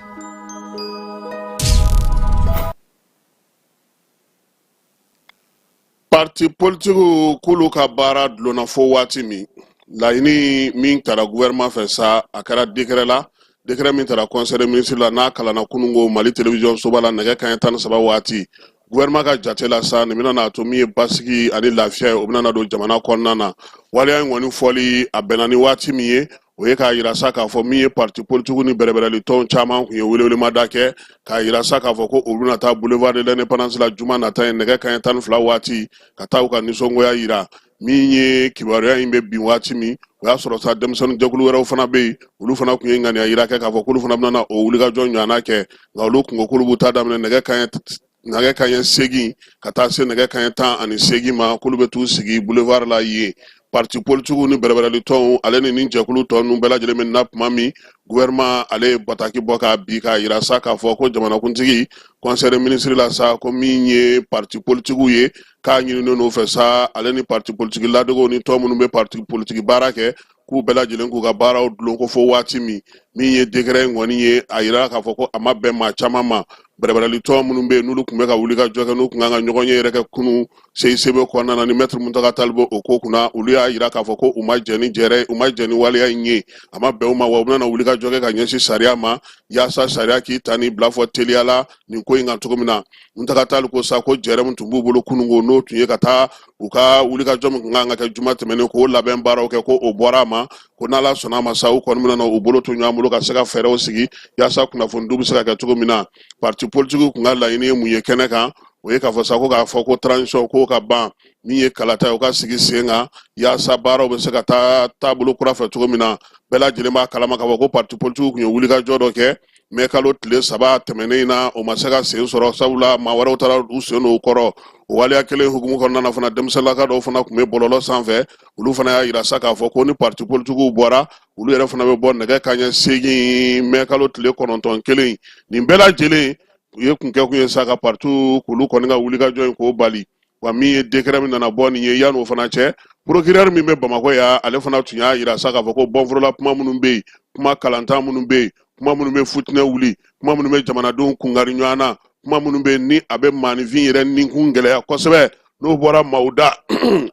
Parti politikiw k'olu ka baara dulonna fo waati min, laɲini min tara gouvernement fɛ sa, a kɛra décret la, décret min tara conseil des ministres la, n'a kalanna kununko Mali télévision soba la nɛgɛ kanɲɛ 13 waati. Gouvernement ka jate la sa, nin bɛna n'a to min ye basigi ani lafiya ye, o bɛna na don jamana kɔnɔna na. Waleya in kɔni fɔli, a bɛnna ni waati min ye, o ye k'a yira sa k'a fɔ min ye parti politikiw ni bɛrɛbɛrɛli tɔnw caman tun ye welewelemada kɛ k'a yira sa k'a fɔ ko olu bɛna taa boulevard de l'indépendance la juma nata ye nɛgɛ kanɲɛ 12 waati, ka taa u ka nisɔngoya yira. Min ye kibaruya in bɛ bin waati min, o y'a sɔrɔ sa denmisɛnnin jɛkulu wɛrɛw fana bɛ yen, olu fana tun ye ŋaniya yira kɛ k'a fɔ k'olu fana bɛna na o wulikajɔ ɲɔgɔnna kɛ, nka olu kun ko k'olu b'u ta daminɛ nɛgɛ kanɲɛ 8 ka taa se nɛgɛ kanɲɛ 18 ma, k'olu bɛ t'u sigi boulevard la yen. Parti politikiw ni bɛrɛbɛrɛli tɔnw ale ni nin jɛkulu tɔ ninnu bɛɛ lajɛlen bɛ na tuma min, gouvernement ale ye bataki bɔ k'a bi k'a yira sa k'a fɔ ko jamanakuntigi conseil des ministres la sa, ko min ye parti politikiw ye, k'a ɲininen n'o fɛ sa, ale ni parti politiki ladegew ni tɔn minnu bɛ parti politiki baara kɛ, k'u bɛɛ lajɛlen k'u ka baaraw dulon ko fo waati min. Min ye décret in kɔni ye, a yira k'a fɔ ko a ma bɛn maa caman ma. Bɛrɛbɛrɛli tɔn minnu bɛ yen, n'olu tun bɛ ka wuli ka jɔ kɛ, n'u tun kan ka ɲɔgɔn ye yɛrɛ kɛ kunun CICB kɔnɔna na ni maître Muntaga Tall b'o ko kunna, olu y'a yira k'a fɔ ko u ma jɛn ni jɛrɛ, u ma jɛn ni waleya in ye, a ma bɛn u ma, wa u bɛna wuli ka jɔ kɛ ka ɲɛsin sariya ma, yaasa sariya k'i ta ni bila fɔ teliya la nin ko in kan cogo min na. Muntaga Tall ko sa ko jɛrɛ min tun b'u bolo kununko, n'o tun ye ka taa u ka wulikajɔ min tun kan ka kɛ juma tɛmɛnen, k'o labɛn baaraw kɛ, ko o bɔra a ma, ko n'Ala sɔnna a ma sa, u kɔni bɛna na u bolo to ɲɔgɔn bolo ka se ka fɛɛrɛw sigi yaasa kunnafonidiw bɛ se ka kɛ cogo min na. Parti politikiw tun ka laɲini ye mun ye kɛnɛ kan? O ye k'a fɔ sa ko k'a fɔ ko transition k'o ka ban, min ye kalata ye, o ka sigi sen kan, yaasa baaraw bɛ se ka taa taabolo kura fɛ cogo min na. Bɛɛ lajɛlen b'a kalama k'a fɔ ko parti politikiw tun ye wulikajɔ dɔ kɛ mɛ kalo tile 3 tɛmɛnen in na, o ma se ka sen sɔrɔ, sabula maa wɛrɛw taara u sen don o kɔrɔ. O waleya kelen hukumu kɔnɔna na fana, denmisɛnninlaka dɔw fana tun bɛ bɔlɔlɔ sanfɛ, olu fana y'a yira sa k'a fɔ ko ni parti politikiw bɔra, olu yɛrɛ fana bɛ bɔ nɛgɛ kanɲɛ 8 mɛ kalo tile 9 kelen. Nin bɛɛ lajɛlen u ye kun kɛ kun ye sa ka partiw k'olu kɔni ka wulikajɔ in k'o bali. Wa min ye décret min nana bɔ nin ye, yan'o fana cɛ, procureur min bɛ Bamakɔ yan, ale fana tun y'a yira sa k'a fɔ ko bɔnforola kuma minnu bɛ yen, kuma kalantan minnu bɛ yen, kuma minnu bɛ futinɛ wuli, kuma minnu bɛ jamanadenw kungari ɲɔgɔn na, kuma minnu bɛ yen ni a bɛ maaninfin yɛrɛ ninkun gɛlɛya kosɛbɛ, n'o bɔra maaw da,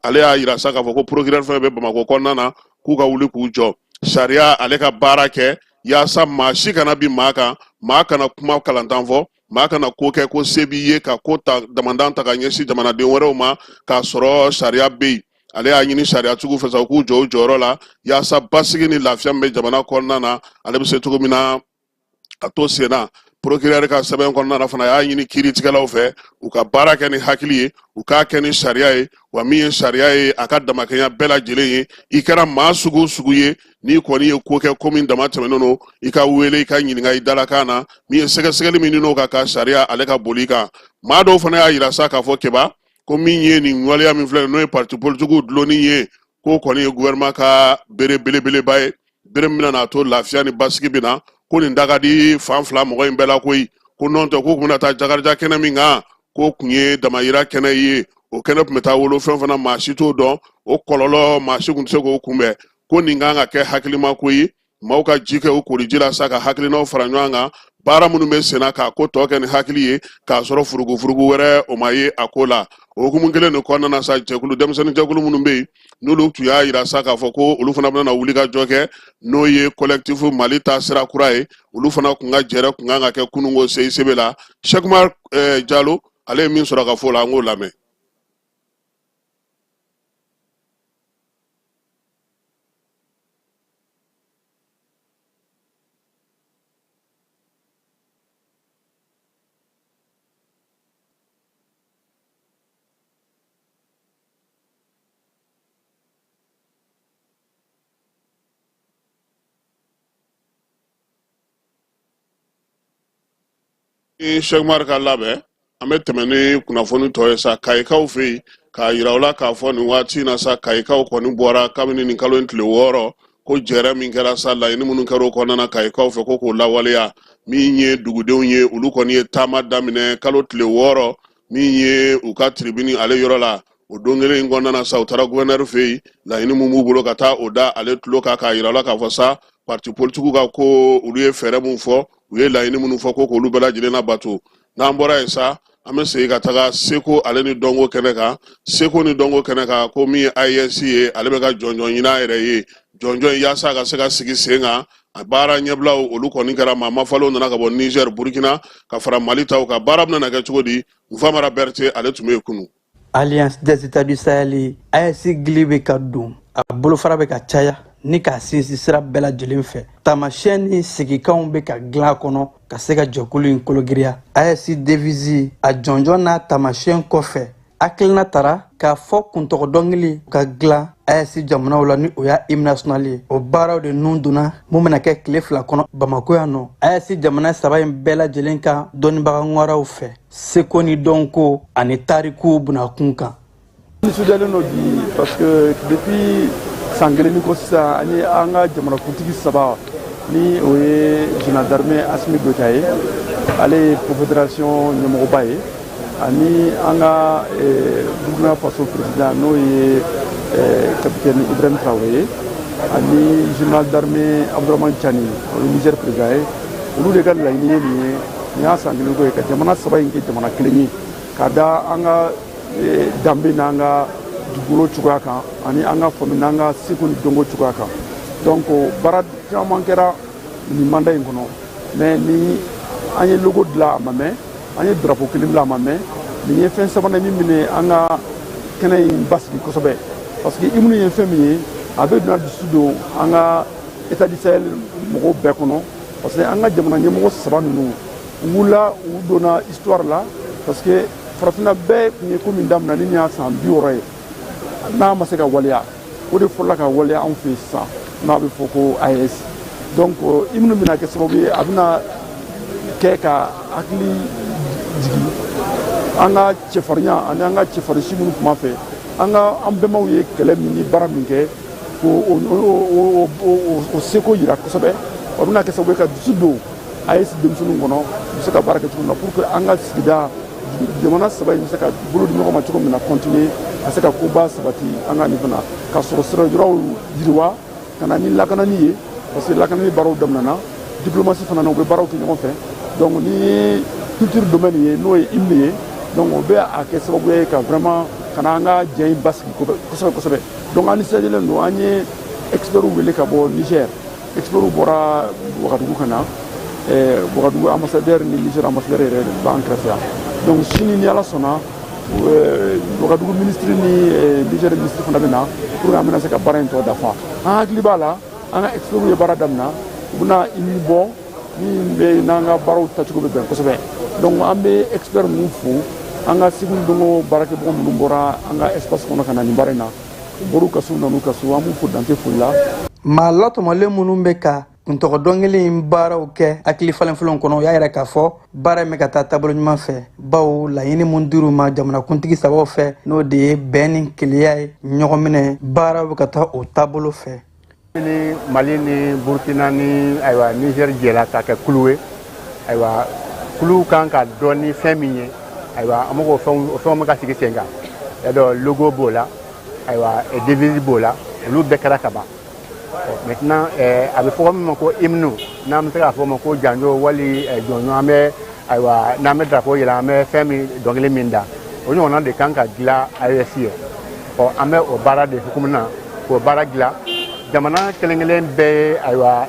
ale y'a yira sa k'a fɔ ko procureur fɛn bɛ Bamakɔ kɔnɔna na, k'u ka wuli k'u jɔ, sariya ale ka baara kɛ, yaasa maa si kana bin maa kan, maa kana kuma kalantan fɔ, maa kana ko kɛ ko se b'i ye ka ko ta damandan ta ka ɲɛsin jamanaden wɛrɛw ma k'a sɔrɔ sariya bɛ yen. Ale y'a ɲini sariyatigiw fɛ sa, u k'u jɔ u jɔyɔrɔ la, yaasa basigi ni lafiya min bɛ jamana kɔnɔna na, ale bɛ se cogo min na ka to sen na. Procureur ka sɛbɛn kɔnɔna na fana, a y'a ɲini kiiritigɛlaw fɛ, u ka baara kɛ ni hakili ye, u k'a kɛ ni sariya ye, wa min ye sariya ye, a ka damakɛnya bɛɛ lajɛlen ye. I kɛra maa sugu o sugu ye, n'i kɔni ye ko kɛ ko min dama tɛmɛnen don, i ka wele, i ka ɲininka i dalakan na, min ye sɛgɛsɛgɛli min n'o ka kan, sariya ale ka boli kan. Maa dɔw fana y'a yira sa k'a fɔ keba ko min ye nin waleya min filɛ, n'o ye parti politikiw dulonni ye, k'o kɔni ye gouvernement ka bere belebeleba ye, bere min bɛna n'a to lafiya ni basigi bɛ na, ko nin da ka di fan fila mɔgɔ in bɛɛ la koyi. Ko nɔntɛ, k'u tun bɛna taa Jakarija kɛnɛ min kan, k'o tun ye damayira kɛnɛ ye, o kɛnɛ tun bɛ taa wolo fɛn fana, maa si t'o dɔn, o kɔlɔlɔ maa si tun tɛ se k'o kunbɛn. Ko nin kan ka kɛ hakilima ko ye, maaw ka ji kɛ u koliji la sa, ka hakilinaw fara ɲɔgɔn kan, baara minnu bɛ senna, k'a ko tɔ kɛ ni hakili ye, k'a sɔrɔ furugufurugu wɛrɛ o ma ye a ko la. O hukumu kelen de kɔnɔna na sa, jɛkulu denmisɛnnin jɛkulu minnu bɛ yen, n'olu tun y'a yira sa k'a fɔ ko olu fana bɛna wuli ka jɔ kɛ, n'o ye collectif Mali ta sira kura ye, olu fana kun ka jɛrɛ kun kan ka kɛ kununko CICB la. Sɛkumar Jalo, ale ye min sɔrɔ ka fɔ o la, an k'o lamɛn. Ni Sɛkumari ka labɛn, an bɛ tɛmɛ ni kunnafoni tɔ ye sa Kayikaw fɛ yen, k'a yira u la k'a fɔ nin waati in na sa, Kayikaw kɔni bɔra kabini nin kalo in tile 6 ko jɛrɛ min kɛra sa, laɲini minnu kɛra o kɔnɔna na Kayikaw fɛ, ko k'o lawaleya. Min ye dugudenw ye, olu kɔni ye taama daminɛ kalo tile 6, min ye u ka tribune ale yɔrɔ la. O don kelen in kɔnɔna na sa, u taara guvɛnɛri fɛ yen, laɲini mun b'u bolo ka taa o da ale tulo kan, k'a yira u la k'a fɔ sa, parti politikiw ka ko, olu ye fɛɛrɛ mun fɔ, u ye laɲini minnu fɔ, ko k'olu bɛɛ lajɛlen labato. N'an bɔra yen sa, an bɛ segin ka taga seko ale ni dɔnko kɛnɛ kan. Seko ni dɔnko kɛnɛ kan, ko min ye AES ye, ale bɛ ka jɔnjɔn ɲini a yɛrɛ ye, jɔnjɔn yaasa a ka se ka sigi sen kan. A baara ɲɛbilaw, olu kɔni kɛra maa mafalenw nana ka bɔ Niger, Burkina, ka fara Mali taw kan. Baara bɛna na kɛ cogo di? Nfamara Berete, ale tun bɛ yen kunun. Alliance des États du Sahel, AES gili bɛ ka don, a bolofara bɛ ka caya ni k'a sinsin sira bɛɛ lajɛlen fɛ. Taamasiyɛn ni sigikanw bɛ ka dilan a kɔnɔ ka se ka jɛkulu in kologiriya. AES devise a jɔnjɔn n'a taamasiyɛn kɔfɛ, hakilina tara k'a fɔ kuntɔgɔ dɔnkili ka dilan AES jamanaw la, ni o y'a hymne national ye. O baaraw de nun donna mun bɛna kɛ tile 2 kɔnɔ Bamako yan nɔ, AES jamana saba in bɛɛ lajɛlen ka dɔnnibaga ŋwaraw fɛ, seko ni dɔnko ani tarikuw bunakun kan. Nisɔndiyalen don bi parce que depuis san kelen ni kɔ sisan, an ye an ka jamanakuntigi saba, ni o ye général d'armée Assimi Goïta ye, ale ye confédération ɲɛmɔgɔba ye, ani an ka Burkina Faso président, n'o ye capitaine Ibrahim Traoré ye, ani général d'armée Abdourahamane Tiani, o ye Niger président ye. Olu de ka laɲini ye nin ye. Nin y'a san kelen ko ye ka jamana saba in kɛ jamana kelen ye, ka da an ka danbe n'an ka dugukolo cogoya kan, ani an ka faamu n'an ka seko ni dɔnko cogoya kan. Donc baara caman kɛra nin mandat in kɔnɔ, mais ni an ye logo dilan a ma mɛn, an ye drapeau kelen dilan a ma mɛn, nin ye fɛn sabanan min minɛ an ka kɛnɛ in basigi kosɛbɛ, parce que hymne ye fɛn min ye, a bɛ donna dusu don an ka État du Sahel mɔgɔw bɛɛ kɔnɔ, parce que an ka jamana ɲɛmɔgɔ saba ninnu, u wulila, u donna histoire la, parce que farafinna bɛɛ tun ye ko min daminɛ ni y'a san 60 ye, n'a ma se ka waleya, o de fɔlɔla ka waleya anw fɛ yen sisan, n'a bɛ fɔ ko AES. Donc hymne bɛna kɛ sababu ye, a bɛna kɛ ka hakili jigin an ka cɛfarinya ani an ka cɛfarinsi minnu tun b'a fɛ, an ka an bɛnbaw ye kɛlɛ min ni baara min kɛ, k'o o seko yira kosɛbɛ. O bɛna kɛ sababu ye ka dusu don AES denmisɛnninw kɔnɔ, u bɛ se ka baara kɛ cogo min na pour que an ka sigida jamana saba in bɛ se ka bolo di ɲɔgɔn ma cogo min na, continuer ka se ka koba sabati an ka nin fana ka sɔrɔ sira yɔrɔw yiriwa, ka na ni lakanani ye, parce que lakanani baaraw daminɛna, diplomatie fana na, u bɛ baaraw kɛ ɲɔgɔn fɛ. Donc ni ye culture domaine ye, n'o ye hymne ye, donc o bɛ a kɛ sababu ye ka vraiment ka na an ka jɛ in basigi kosɛbɛ kosɛbɛ. Donc an nisɔndiyalen don. An ye experts wele ka bɔ Niger, experts bɔra Wagadugu ka na, Wagadugu ambassadeur ni Niger ambassadeur yɛrɛ b'an kɛrɛfɛ yan. Donc sini, ni Ala sɔnna, Wagadugu ministre ni Niger ministre fana bɛ na pour que an bɛna se ka baara in tɔ dafa. An hakili b'a la, an ka experts ye baara daminɛ, u bɛna hymne bɔ min bɛ n'an ka baaraw tacogo bɛ bɛn kosɛbɛ. Donc an bɛ experts ninnu fo, an ka seko ni dɔnko baarakɛbagaw minnu bɔra an ka espace kɔnɔ ka na nin baara in na, u bɔr'u ka so, u nan'u ka so, an b'u fo dante foli la. Maa latɔmɔlen minnu bɛ ka kuntɔgɔ dɔnkili in baaraw kɛ hakili falenfalenw kɔnɔ, o y'a yira k'a fɔ baara in bɛ ka taa taabolo ɲuman fɛ, bawo laɲini mun dir'u ma jamanakuntigi sabaw fɛ, n'o de ye bɛn ni kelenya ye, ɲɔgɔnminɛ, baaraw bɛ ka taa o taabolo fɛ. Ni Mali ni Burkina ni ayiwa Niger jɛla ka kɛ kulu ye, ayiwa kulu kan ka dɔn ni fɛn min ye, ayiwa an bɛ k'o fɛnw, o fɛnw bɛ ka sigi sen kan. Yadɔ logo b'o la, ayiwa devise b'o la, olu bɛɛ kɛra ka ban. Maintenant a bɛ fɔ min ma ko hymne, n'an bɛ se k'a fɔ o ma ko janjo wali jɔnjɔn, an bɛ ayiwa n'an bɛ drapeau yɛlɛ, an bɛ fɛn min dɔnkili min da, o ɲɔgɔnna de kan ka dilan AES ye. Ɔ an bɛ o baara de hukumu na k'o baara dilan. Jamana kelen kelen bɛɛ ye ayiwa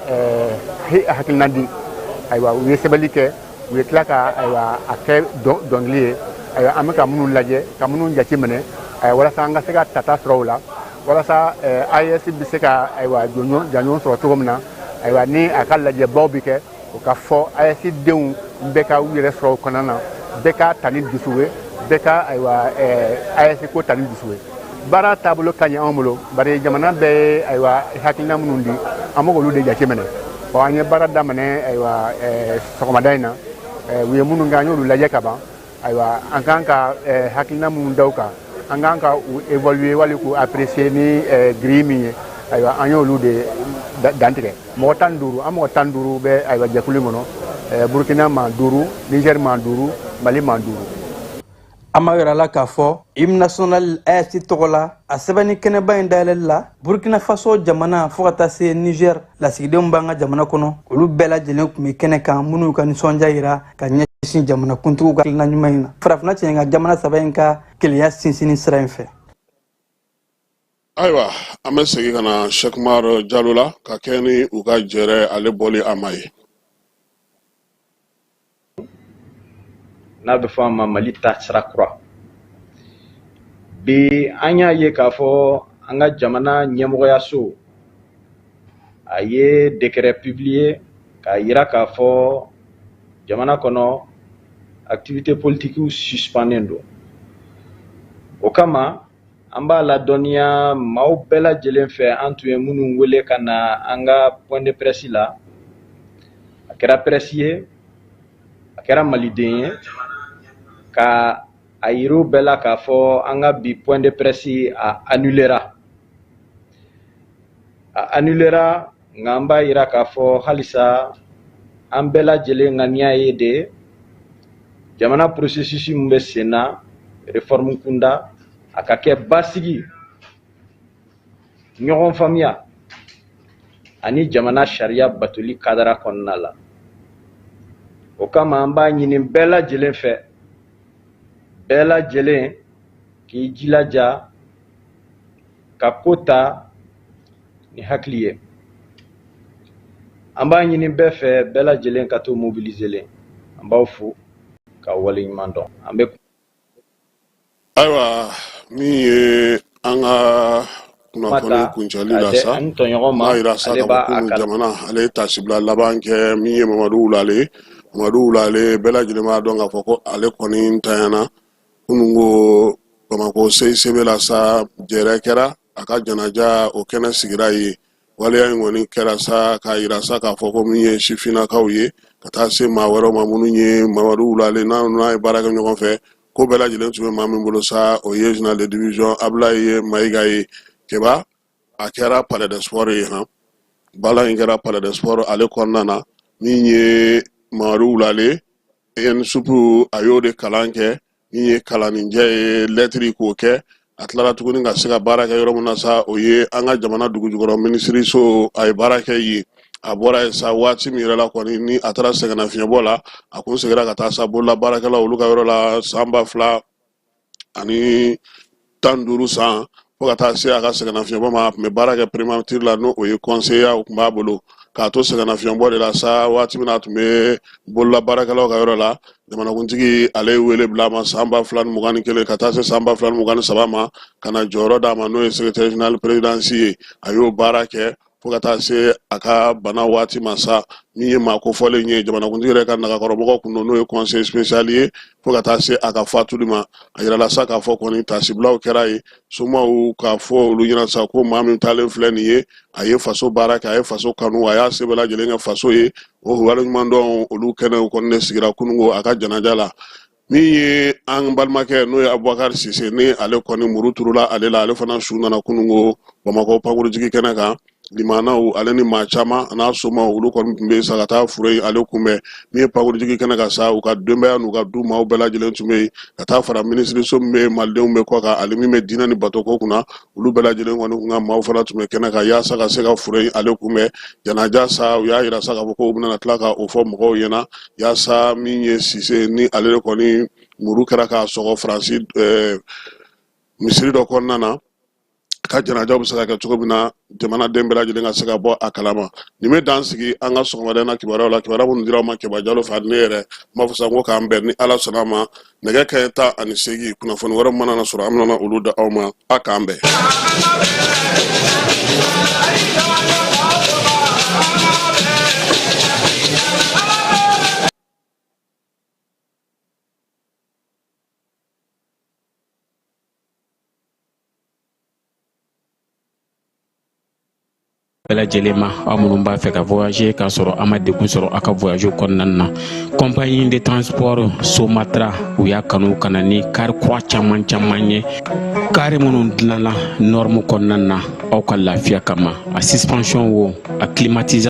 hakilina di, ayiwa u ye sɛbɛnni kɛ, u ye tila ka ayiwa a kɛ dɔnkili ye. Ayiwa an bɛ ka minnu lajɛ, ka minnu jate minɛ, ayiwa walasa an ka se ka tata sɔrɔ o la, walasa AES bɛ se ka ayiwa janjon sɔrɔ cogo min na. Ayiwa ni a ka lajɛbaw bɛ kɛ, o ka fɔ AES denw bɛɛ ka u yɛrɛ sɔrɔ o kɔnɔna na, bɛɛ ka ta ni dusu ye, bɛɛ ka ayiwa AES ko ta ni dusu ye. Baara taabolo ka ɲi anw bolo, bari jamana bɛɛ ye ayiwa hakilina minnu di, an bɛ k'olu de jateminɛ. Ɔ an ye baara daminɛ ayiwa sɔgɔmada in na. U ye minnu kɛ, an y'olu lajɛ ka ban. Ayiwa, an kan ka hakilina minnu da u kan, an kan ka u évaluer wali k'u apprécier ni grille min ye, ayiwa, an y'olu de dantigɛ. Mɔgɔ 15, an mɔgɔ 15 bɛ, ayiwa, jɛkulu in kɔnɔ: Burukina maa 5, Niger maa 5, Mali maa 5. An b'a yira la k'a fɔ hymne national AES tɔgɔ la, a sɛbɛnni kɛnɛba in dayɛlɛli la, Burkina Faso jamana fo ka taa se Niger lasigidenw b'an ka jamana kɔnɔ, olu bɛɛ lajɛlen tun bɛ kɛnɛ kan, minnu ka nisɔndiya yira ka ɲɛsin jamanakuntigiw ka hakilina ɲuman in na farafinna cɛɲɛ jamana saba in ka kelenya sinsinni sira in fɛ. Ayiwa, an bɛ segin ka na Sɛkumar Jalo la ka kɛ ni u ka jɛrɛ ale bɔli a ma ye. N'a bɛ fɔ a ma Mali taasira kura. Bi, an y'a ye k'a fɔ an ka jamana ɲɛmɔgɔyaso a ye décret publier k'a yira k'a fɔ jamana kɔnɔ activité politique suspendlen don. O kama, an b'a ladɔnniya maaw bɛɛ lajɛlen fɛ, an tun ye minnu wele ka na an ka point de presse la, a kɛra presse ye, a kɛra maliden ye, ka a yir'u bɛɛ la k'a fɔ an ka bi point de presse a annulera, a annulera. Nka an b'a yira k'a fɔ halisa an bɛɛ lajɛlen ŋaniya ye de jamana processus min bɛ sen na réforme kunda, a ka kɛ basigi, ɲɔgɔn faamuya ani jamana sariya batoli kadara kɔnɔna la. O kama, an b'a ɲini bɛɛ lajɛlen fɛ, bɛɛ lajɛlen k'i jilaja ka ko ta ni hakili ye. An b'a ɲini bɛɛ fɛ, bɛɛ lajɛlen ka to mobiliser. An b'aw fo ka waleɲuman dɔn. An bɛ Ayiwa, min ye an ka kunnafoni kuncɛli la sa, an tɔɲɔgɔn ma n'a yira sa ale k'a fɔ b'a a kunun kalan. Jamana ale ye tasibila laban kɛ. Min ye Mamadu Wulale, Mamadu Wulale, bɛɛ lajɛlen b'a dɔn k'a fɔ ko ale kɔni ntanyana kunun ko Bamakɔ CICB la sa. Jɛrɛ kɛra a ka janaja, o kɛnɛ sigira yen. Waleya in kɔni kɛra sa k'a yira sa k'a fɔ ko min ye sifinnakaw ye ka taa se maa wɛrɛw ma, minnu ye Mamadu Wulale n'a ye baara kɛ ɲɔgɔn fɛ, ko bɛɛ lajɛlen tun bɛ maa min bolo sa, o ye général de division Abulaye Mayiga ye. Keba, a kɛra Palais des Sports ye han. Bala in kɛra Palais des Sports ale kɔnɔna na. Min ye Mamadu Wulale, ENSUP a y'o de kalan kɛ, min ye kalanninjɛ ye lɛtiri k'o kɛ. A tilara tuguni ka se ka baara kɛ yɔrɔ min na sa, o ye an ka jamana dugujukɔrɔ minisiriso, a ye baara kɛ yen. A bɔra yen sa, waati min yɛrɛ la kɔni ni a taara sɛgɛnnafiɲɛbɔ la, a kun seginna ka taa sa bolola baarakɛlaw olu ka yɔrɔ la san 2015 san, fo ka taa se a ka sɛgɛnnafiɲɛbɔ ma. A tun bɛ baara kɛ primature la, n'o o ye conseiller o tun b'a bolo k'a to sɛgɛnnafiɲɛbɔ de la sa. Waati min na a tun bɛ bolola baarakɛlaw ka yɔrɔ la, jamanakuntigi ale ye wele bila a ma san 2021 ka taa se san 2023 ma, ka na jɔyɔrɔ d'a ma, n'o ye secrétaire général présidence ye. A y'o baara kɛ fo ka taa se a ka bana waati ma sa. Min ye maa kofɔlen ye, jamanakuntigi yɛrɛ ka nagakɔrɔmɔgɔ kun don, n'o ye conseiller spécial ye, fo ka taa se a ka fatuli ma. A yirala sa k'a fɔ kɔni tasibilaw kɛra yen, somaw k'a fɔ olu ɲɛna sa ko maa min taalen filɛ nin ye, a ye faso baara kɛ, a ye faso kanu, a y'a se bɛɛ lajɛlen kɛ faso ye. O waleɲumandɔn olu kɛnɛw kɔni de sigira kununko a ka janaja la. Min ye an balimakɛ, n'o ye Abubakar Sise, ni ale kɔni muru turula ale la, ale fana su nana kununko Bamakɔ pankurujigi kɛnɛ kan. Limanaw ale ni maa caman a n'a somaw, olu kɔni tun bɛ sa ka taa fure in ale kunbɛn. Min ye pankurujigi kɛnɛ kan sa, u ka denbaya n'u ka du maaw bɛɛ lajɛlen tun bɛ yen, ka taa fara minisiriso min bɛ malidenw bɛ kɔ kan, ale min bɛ diinɛ ni batoko kunna, olu bɛɛ lajɛlen kɔni kun ka maaw fana tun bɛ kɛnɛ kan yaasa ka se ka fure in ale kunbɛn. Janaja sa, u y'a yira sa k'a fɔ ko u bɛna tila ka o fɔ mɔgɔw ɲɛna yaasa min ye Sise ni ale de kɔni muru kɛra k'a sɔgɔ Faransi misiri dɔ kɔnɔna na, ka janajaw bɛ se ka kɛ cogo min na, jamanaden bɛɛ lajɛlen ka se ka bɔ a kalama. Nin bɛ dan sigi an ka sɔgɔmada in na kibaruyaw la, kibaruya minnu dira aw ma Keba Jalo fɛ. Ne yɛrɛ n b'a fɔ sa ko k'an bɛn ni Ala sɔnna a ma nɛgɛ kanɲɛ 18, kunnafoni wɛrɛ mana na sɔrɔ, an bɛna olu da aw ma. A k'an bɛn. Bɛɛ lajɛlen ma, aw minnu b'a fɛ ka voyager k'a sɔrɔ a ma degun sɔrɔ aw ka voyage kɔnɔna na, compagnie de transport Somatra, u y'a kanu ka na ni kari kura caman caman ye, kari minnu dilanna norme kɔnɔna na aw ka lafiya kama, a suspension wo, a climatisation.